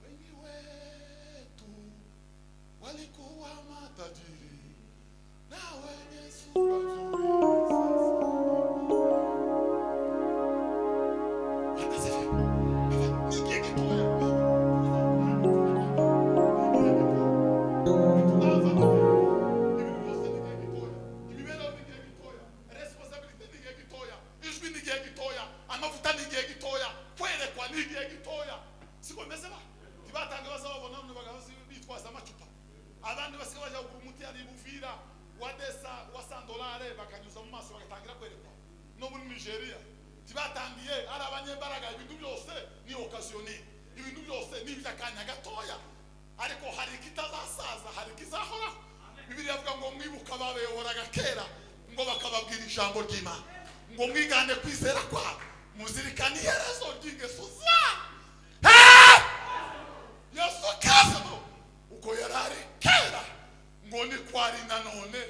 Wengi wetu walikuwa matajiri na wenye sura nzuri. Bwana asifiwe. Ni igihe gitoya. Ijwi ni igihe gitoya, amavuta ni igihe gitoya, kwerekwa ni igihe gitoya. Siko bimeze ba? Ntibatange bazababona none bagahoze bitwaza amacupa. Abandi basigaye bajya kugura umuti ari Buvira wa desa wa sandolare bakanyuza mu maso bagatangira kwerekwa. No muri Nigeria ntibatangiye ari abanyembaraga, ibintu byose ni occasionné, ibintu byose ni iby'akanya gatoya, ariko hari ikitazasaza, hari ikizahoraho. Bibiliya ivuga ngo mwibuka babayoboraga kera ngo bakababwira ijambo ry'Imana, ngo mwigane kwizera kwabo, muzirikane iherezo ry'ingeso zabo. Yesu Kristo uko yari ari kera ngo niko ari nanone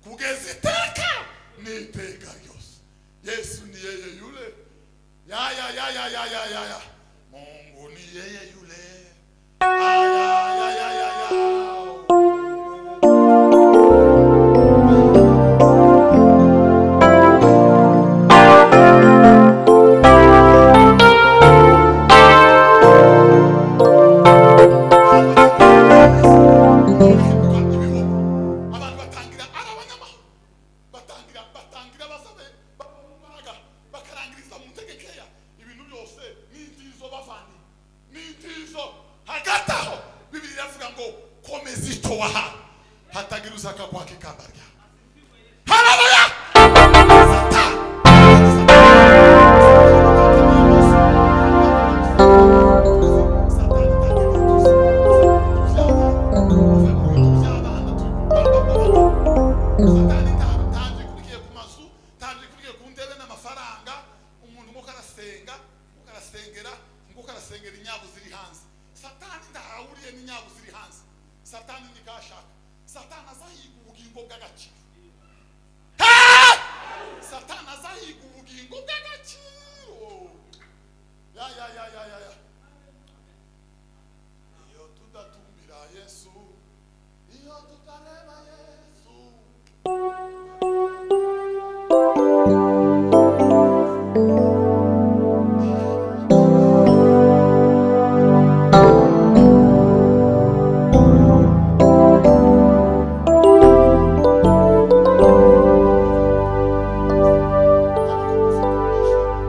kugeza iteka n'iteka ryose. Yesu ni yeye yule, ya ya ya ya ya ya ya ya. Mungu ni yeye yule, ya ya ya ya ya. Abantu batangira ari abanyamahoro, batangira basabe imbaraga, bakarangiriza mu ntegekeya ibintu byose n'intizo bavandi n'intizo. Hagati aho Bibiliya iravuga ngo komeza icyo wahawe hatagira uzakakwaka ikamba ryawe. Haleluya! Satani ntabikurikiye ku mazu, ntabikurikiye ku ntebe n'amafaranga. Umuntu ngo karasenga, ngo karasengera, ngo karasengera inyabu ziri hanze. Satani ndahahuriye n'inyabu ziri hanze. Satani nikashaka. Satani azahiga ubugingo bw'agaciro. Satani azahiga ubugingo bw'agaciro. Ya ya ya ya ya ya. Iyo tudatumbira Yesu, iyo tutareba Yesu.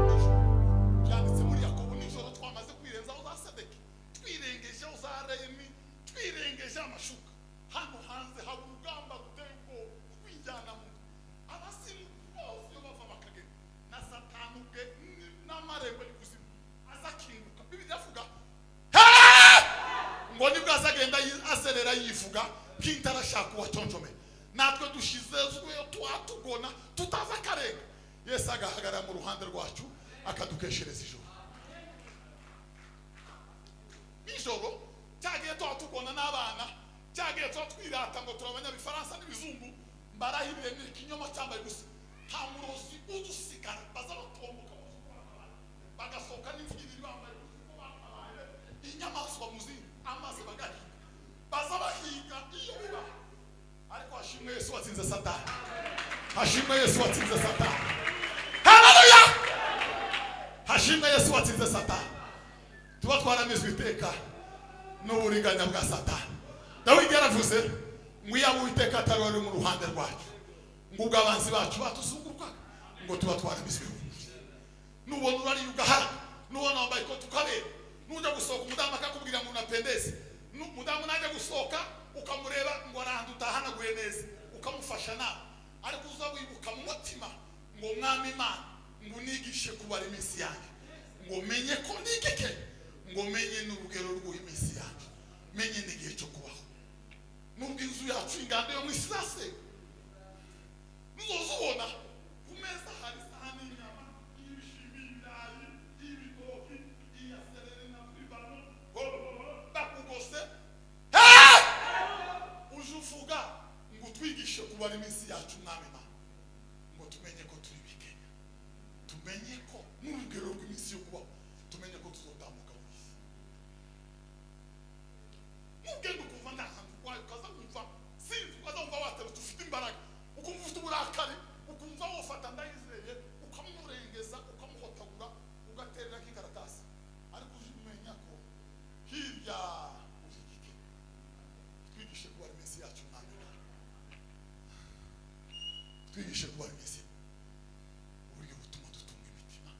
Byanditse muri Yakobo nijoro twamaze kwirenzaho za Sedeki, twirengejeho za Remi, twirengeje amashuka. Hano hanze haba urugamba ruteye ubwoba rw'injyana muntu. Abasimu bose iyo bava bakagenda na Satani ubwe n'amarembo y'ikuzimu azakinguka. Bibiliya ivuga ngo nibwo azagenda azerera yivuga nk'intarashaka uwatonjome. Natwe dushizezwe twatugona tutava akarenga. Yesu agahagarara mu ruhande rwacu akadukeshereza ijuru. Hari tuba twirata ngo turabanya bifaransa n'ibizungu mbarahirire ni ikinyoma cyambaye gusa nta murozi udusigara baza batomboka bagasohoka n'imvugiriri bambaye bakabaye inyamaswa muzindi amazi bagahiga baza bahiga iyo biba. Ariko hashimwe Yesu watsinze Satani, hashimwe Yesu watsinze Satani. Haleluya, hashimwe Yesu watsinze Satani. Tuba twaramizwe iteka n'uburiganya bwa Satani. Dawidi yaravuze ngo iyo Uwiteka atari wari mu ruhande rwacu ngo ubwo abanzi bacu batuzungurukaga ngo tuba twaramizwe. Nubona urari ugahara, nubona wambaye ikoti ukabera, nujya gusohoka umudamu akakubwira ngo unapendeze, umudamu najya gusohoka ukamureba ngo arahandi utahanaguye neza ukamufasha nawe, ariko uza wibuka mu mutima ngo Mwami Imana ngo unigishe kubara iminsi yanjye, ngo menye ko nigike, ngo menye n'urugero rw'iminsi yanjye, menye n'igihe cyo kubaho. Nubwo inzu yacu inganda yo mu isirase nuzubona ku meza hari isahani y'inyama, y'ibishimbo, y'ibirayi, y'ibitoki, iya sereri na fribano, bakugose. Uje uvuga ngo utwigishe kubara iminsi yacu Mwami Imana, ngo tumenye ko turi bikenya, tumenye ko n'urugero rw'iminsi yo kubaho, tumenye ko tuzotambuka mu isi. Nugenda ukumva nta hantu urwaye, ukaza wumva sinzi, ukaza wumva waterutse ufite imbaraga, ukumva ufite uburakari, ukumva wofata Ndayizeye ukamurengeza ukamuhotagura ugaterera nk'ikaratasi, ariko uje umenya ko hirya uri igike. Twigishe kubara iminsi yacu Mwami Imana, twigishe kubara iminsi uburyo butuma dutunga imitima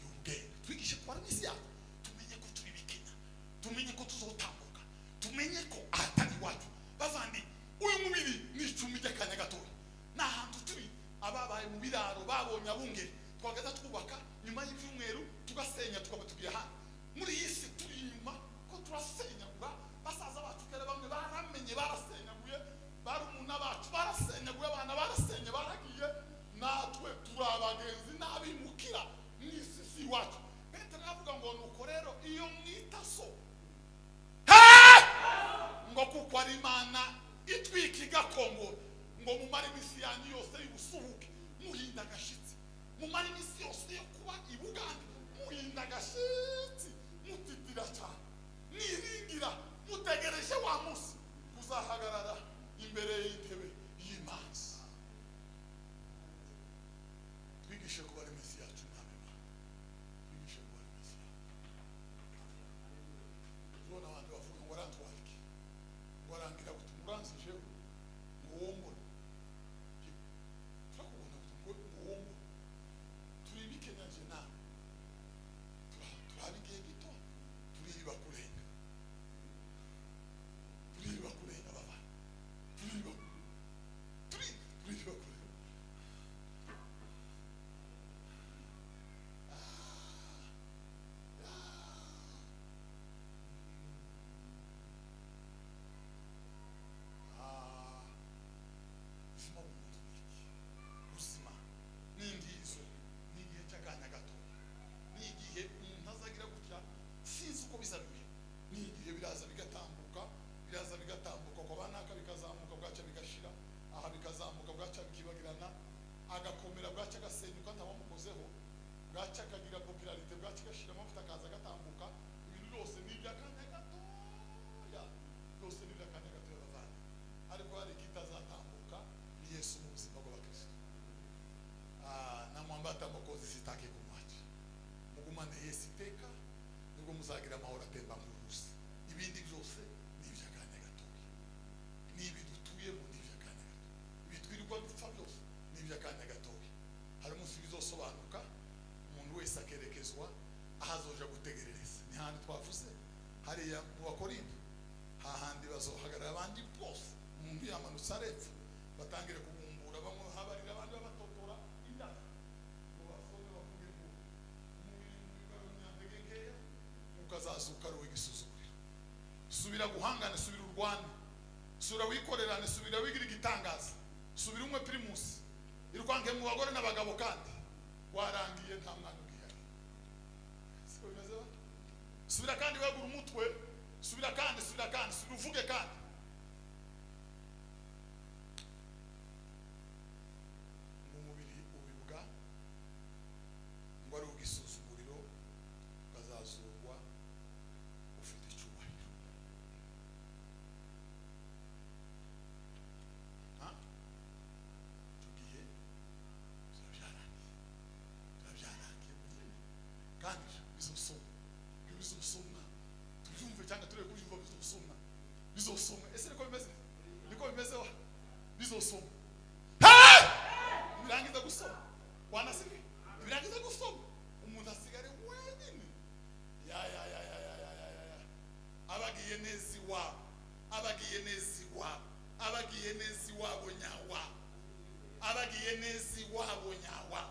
y'ubwenge. Twigishe kubara iminsi yacu, tumenye ko turi bikenya, tumenye ko tuzotambuka, tumenye ko ahatari iwacu. Bavandi, uyu mubiri ni icumbi ry'akanya gatoya, ni ahantu turi. Ababaye mu biraro babonye abungeri, twagaza twubaka nyuma y'ibyumweru tugasenya tukaba tugiye ahandi. Muri iyi si turi inyuma ko turasenyagura. Basaza bacu kera bamwe baramenye barasenyaguye, barumuna bacu barasenyaguye, abana barasenye baragiye, natwe turi abagenzi n'abimukira mu isi si iwacu. Petero aravuga ngo nuko rero iyo mwita so ngo kuko ari Imana itwika igakongora, ngo mumare iminsi yanyu yose y'ubusuhuke muhinda agashitsi, mumare iminsi yose yo kuba i Buganda muhinda agashitsi, mutitira cyane, mwiringira, mutegereje wa munsi kuzahagarara imbere y'intebe y'Imana. Twigishe kubara iminsi yacu Mwami Imana, twigishe kubara iminsi yacu. Ubona abantu bavuga ngo arantwara iki, ngo arangira gutuma uranzi jewe ngo wombone, turakubona ngo wombone, turi bikenya nje nawe, turaba igihe gito, tuririba kurenga, tuririba kurenga baba, tuririba kurenga. Ubuzima bw'umuntu ni iki? Ubuzima ni ingizo, ni igihe cy'akanya gato, ni igihe umuntu azagira gutya sinzi uko biza bimera, ni igihe biraza bigatambuka, biraza bigatambuka kwa banaka bikazamuka bwacya bigashira, aha bikazamuka bwacya bikibagirana, agakomera bwacya agasenyuka ntawamukozeho, bwacya akagira popularité, bwacya agashira amavuta akaza agatambuka. Ibintu byose ni iby'akanya gatoya, byose ni iby'akanya gatoya bavandi. Ariko hari ikitazatambuka ni Yesu mu buzima bw'abakristo. Namwambata Mwokozi sitaki kumwacha, mugumane Yesu iteka, nibwo muzagira amahoro atemba nk'uruzi. Ibindi byose ni iby'akanya gatoya, ni ibi dutuyemo ni iby'akanya gato, ibi twirirwa dupfa byose ni iby'akanya gatoya. Hari umunsi bizosobanuka, umuntu wese akerekezwa aho azoja gutegerereza. Ni handi twavuze hariya mu Bakorinto, hahandi bazohagarara abandi bose, umuntu yamanutse arepfa batangire kubumbura, bamwe habarira abandi babatotora indaka, ngo basome bavuge ngo umubiri w'umunyantege nkeya ukazazuka ari uw'igisuzuguriro. Subira guhangane, subira urwane, subira wikorerane, subira wigira igitangaza, subira umwe primus, irwange mu bagore n'abagabo, kandi warangiye nta mwana ugihari. Siko bimeze ba? Subira kandi wegura umutwe, subira kandi, subira kandi, subira uvuge kandi. Bizosoma. Bizosoma. Tubyumve cyangwa turebe kubyumva bizosoma. Bizosoma. Ese niko bimeze? Niko bimeze wa? Bizosoma. Ibirangiza gusoma. Wanasibi? Ibirangiza gusoma. Umuntu asigare wenyine. Ya ya ya ya ya ya ya ya. Abagiye neza iwabo. Abagiye neza iwabo. Abagiye neza iwabo nyawa. Abagiye neza iwabo nyawa.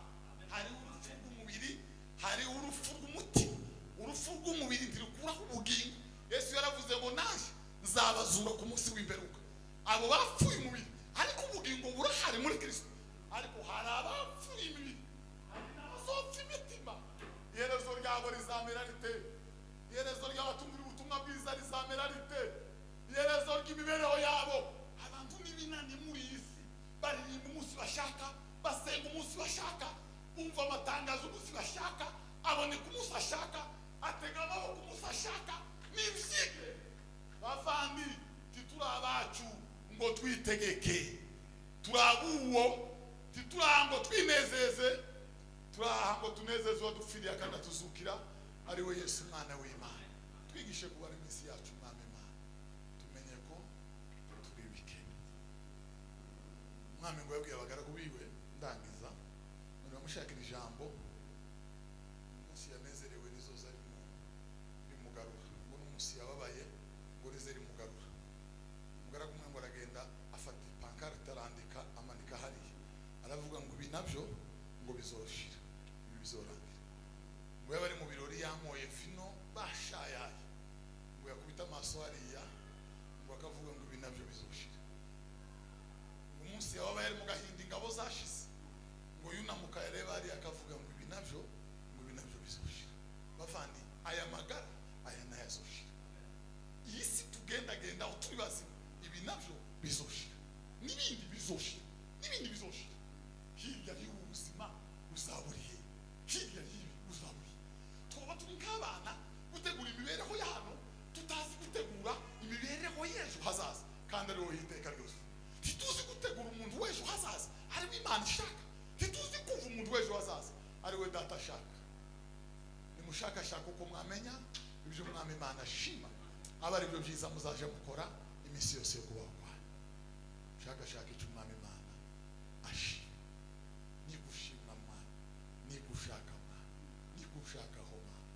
Hari urupfu rw'umubiri, hari urupfu rw'umutima. Urupfu rw'umubiri ntirukuraho ubugingo. Yesu yaravuze ngo naje nzabazura ku munsi w'imperuka. Abo bapfuye umubiri, ariko ubugingo burahari muri Kristo. Ariko hari abapfuye imibiri, hari n'abazopfa imitima. Iherezo ryabo rizamera rite? Iherezo ry'abatumvira ubutumwa bwiza rizamera rite? Iherezo ry'imibereho yabo. Abantu n'ibinani muri iyi si baririmba umunsi bashaka, basenga umunsi bashaka, bumva amatangazo umunsi bashaka, aboneka umunsi ashaka, atega amaboko umunsi ashaka. Nibyige bavandi, tituri abacu ngo twitegeke, turabuwo titurango twinezeze, turaha ngo tunezeze uwadupfiriye kandi atuzukira, ari we Yesu umwana w'Imana. Twigishe kubara iminsi yacu Mwami Imana, tumenye ko turi bikene. Umwami ngo yabwiye abagaragu biwe, ndangiza none bamushakira ijambo, umunsi yanezerewe rizoza rimugarura, ngo n'umunsi yababaye ngo rize rimugarura. Umugaragu umwe ngo aragenda afata ipankarite arandika amanika hariya, aravuga ngo ibi nabyo ngo bizoshira, ibi bizorangira. Ngo yaba ari mu birori yanyoye vino bashayaye, ngo yakubita amaso hariya ngo akavuga ngo ibi nabyo bizoshira. Umunsi yababaye ari mu gahinda ingabo zashize, ngo yunamuka yareba hariya akavuga ngo ibi nabyo, ngo ibi nabyo bizoshira. Bavandi, aya magara aya nayo azoshira. Iyi si tugendagenda aho turi bazima, ibi nabyo bizoshira, n'ibindi bizoshira, n'ibindi bizoshira. Hirya y'ubu buzima uzaburi he? Hirya y'ibi uzaburi he? Tuba turi nk'abana gutegura imibereho ya hano, tutazi gutegura imibereho y'ejo hazaza, kandi ari wowe iteka ryose. Ntituzi gutegura umuntu w'ejo hazaza ari we Imana ishaka. Ntituzi kuva umuntu w'ejo hazaza ari we Data ashaka. Nimushakashaka uko mwamenya ibyo Umwami Imana ashima, aba ari byo byiza muzaje mukora iminsi yose yo kubaho kwanyu. Shakashaka icyo Umwami Imana ashima. Ni gushima Mana, ni gushaka Mana, ni gushakaho Mana.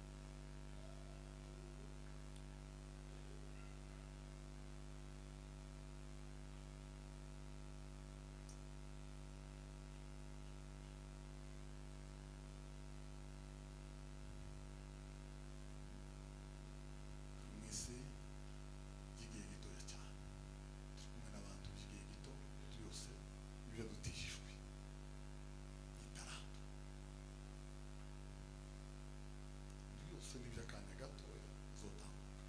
Mu isi y'igihe gitoya cyane, turi kumwe n'abantu by'igihe gito byose, ibyo dutishijwe itaranto byose ni iby'akanya gatoya zotambuka,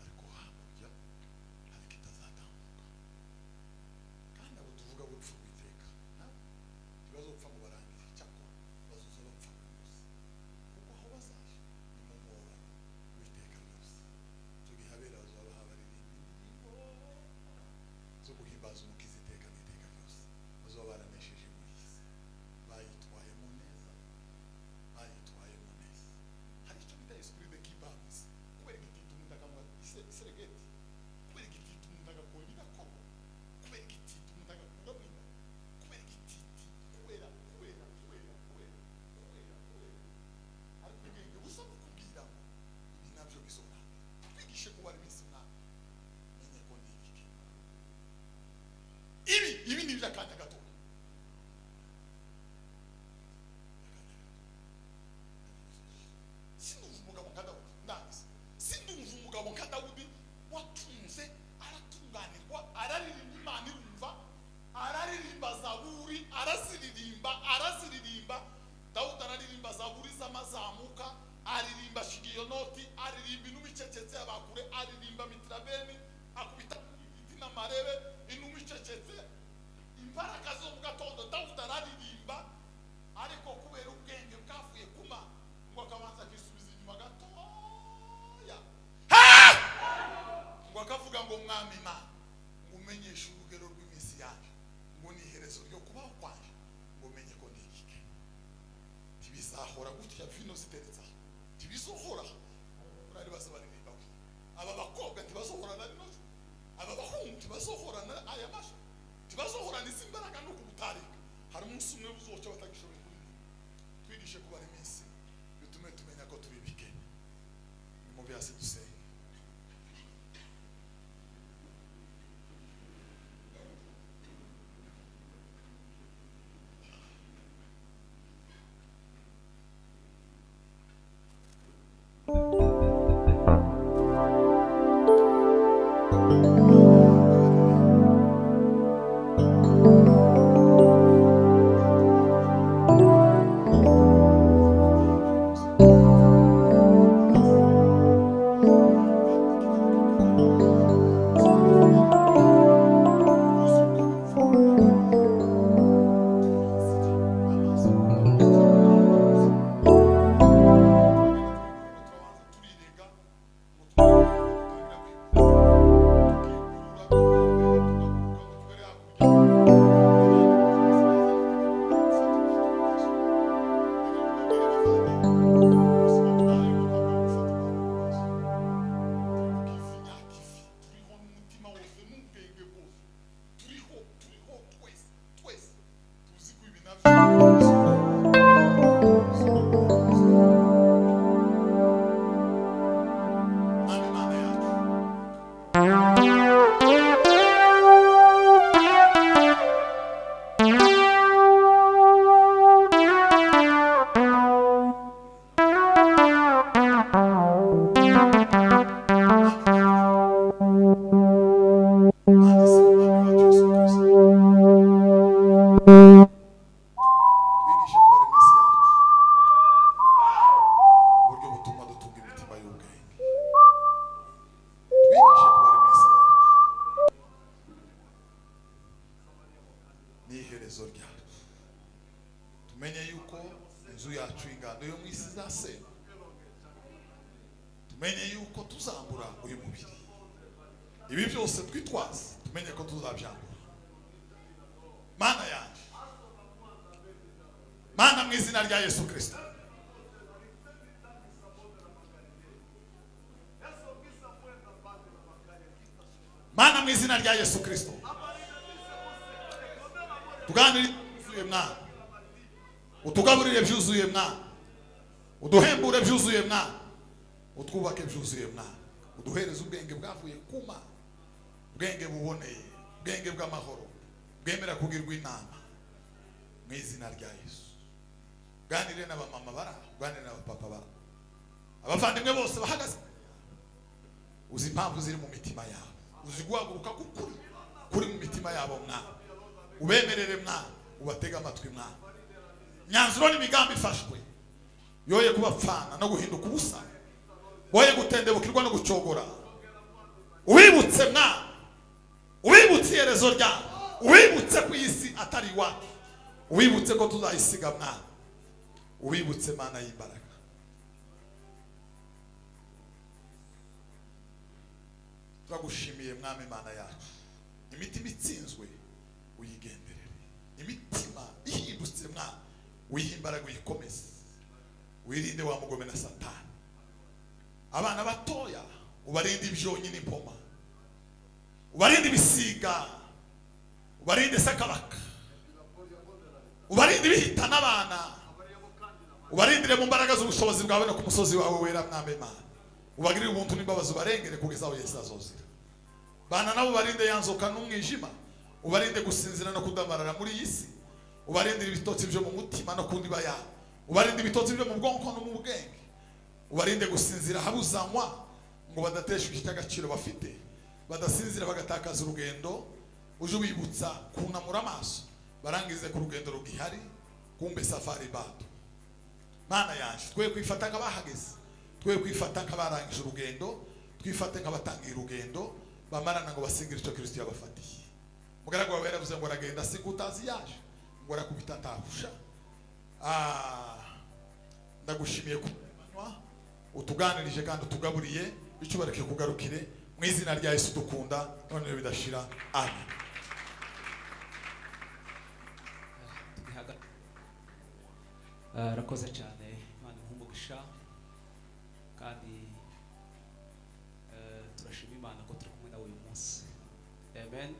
ariko hakurya hari kitazatambuka. Kandi abo tuvuga urupfu rw'iteka nabo ntibazopfa ngo barangire, cyakora bazoza bapfa buri munsi, kuko aho bazaje ni mu mwobo w'iteka ryose. Icyo gihe abera bazaba baririmba indirimbo zo guhimbaza Umukiza iteka n'iteka ryose. Bazaba baranesheje muri iyi si, bayitwayemo neza, bayitwayemo neza. Hari icyo bita esprit de kibams, kubera igitito umuntu akamuha iseregeti, kubera igitito umuntu agakora ibidakorwa, kubera igitito umuntu agakuramo inda, kubera igititi, kubera kubera kubera kubera kubera kubera. Ariko ubwenge busa bukubwira ngo ibi nabyo bizorangira. Twigishe kubara iminsi Mwami, menye ko ni ibiki. Ibi ibi ni iby'akanya gatoya. Sinumva umugabo nka Dawudi, ndangiza. Sinumva umugabo nka Dawudi watunze, aratunganirwa, araririmba Imana irumva, araririmba zaburi, araziririmba, araziririmba. Dawudi araririmba zaburi z'amazamuka, aririmba shigiyonoti, aririmba inuma icecetse y'abakure, aririmba mitirabeni, akubita igiti n'amarebe, inuma icecetse, imbaraga zo mu gatondo. Dawudi araririmba, ariko kubera ubwenge bwavuye kuma, ngo akabanza akisubiza inyuma gatoya, ngo akavuga ngo Mwami Imana, ngo umenyeshe urugero rw'iminsi yanjye, ngo ni iherezo ryo kubaho kwanjye, ngo umenye ko ni igike. Ntibizahora gutya vino ziteretse aho, Hari umunsi umwe uzoca batagishoboye kurima. Twigishe kubara iminsi bitume tumenya ko turi bikene. Ni mu byasi dusenge. Yesu Kristo. Mana mu izina rya Yesu Kristo. Tuganire byuzuye mwana. Utugaburire byuzuye mwana. Uduhembure byuzuye mwana. Utwubake byuzuye mwana. Uduhereze ubwenge bwavuye kuma. Ubwenge buboneye, ubwenge bw'amahoro, bwemera kugirwa inama. Mu izina rya Yesu. Ganire n'abamama bara, ganire n'abapapa bara. Abavandimwe bose bahagaze. Uzi impamvu ziri mu mitima yabo. Uzi guhaguruka kukuri kuri mu mitima yabo mwana. Ubemerere mwana, ubatega amatwi mwana. Nyanzuro n'imigambi ifashwe. Yoye kubapfana no guhinduka ubusa. Boye gutendebukirwa no gucogora. Ubibutse mwana. Ubibutse iherezo ryabo. Ubibutse ku isi atari iwacu. Ubibutse ko tuzayisiga mwana. Ubibutse mana y'imbaraga. Turagushimiye mwami mana yacu. Imitima itsinzwe uyigenderere. Imitima ihindutse mwana uyihe imbaraga uyikomeze. Wirinde wa mugome na Satani. Abana batoya ubarinde ibyonyi n'impoma. Ubarinde ibisiga. Ubarinde sakabaka. Ubarinde ibihitana abana. Ubarindire mu mbaraga z'ubushobozi bwawe no ku musozi wawe wera mwami Imana. Ubagirire ubuntu n'imbabazi ubarengere kugeza aho Yesu azozira. Bana nabo barinde yanzoka n'umwijima. Ubarinde gusinzira no kudamarara muri iyi si. Ubarindire ibitotsi byo mu mutima no kundiba yabo. Ubarinde ibitotsi byo mu bwonko no mu bwenge. Ubarinde gusinzira habuzanywa ngo badateshwa icy'agaciro bafite. Badasinzira bagatakaza urugendo. Uje ubibutsa kunamura amaso barangize ku rugendo rugihari kumbe safari bado. Mana yacu twe kwifata nk'abahageze, twe kwifata nk'abarangije urugendo, twifate nk'abatangiye urugendo bamarana ngo basingire icyo Kristo yabafatiye. Mugaragu wawe yaravuze ngo aragenda sikutazi yaje ngo arakubita atahusha. Ndagushimiye kunywa utuganirije kandi utugaburiye, icyubareke kugarukire mu izina rya Yesu dukunda none bidashira. Amen. Rakoze cyane Imana umugisha kandi turashima Imana ko turi kumwe nawe uyu munsi. Amen.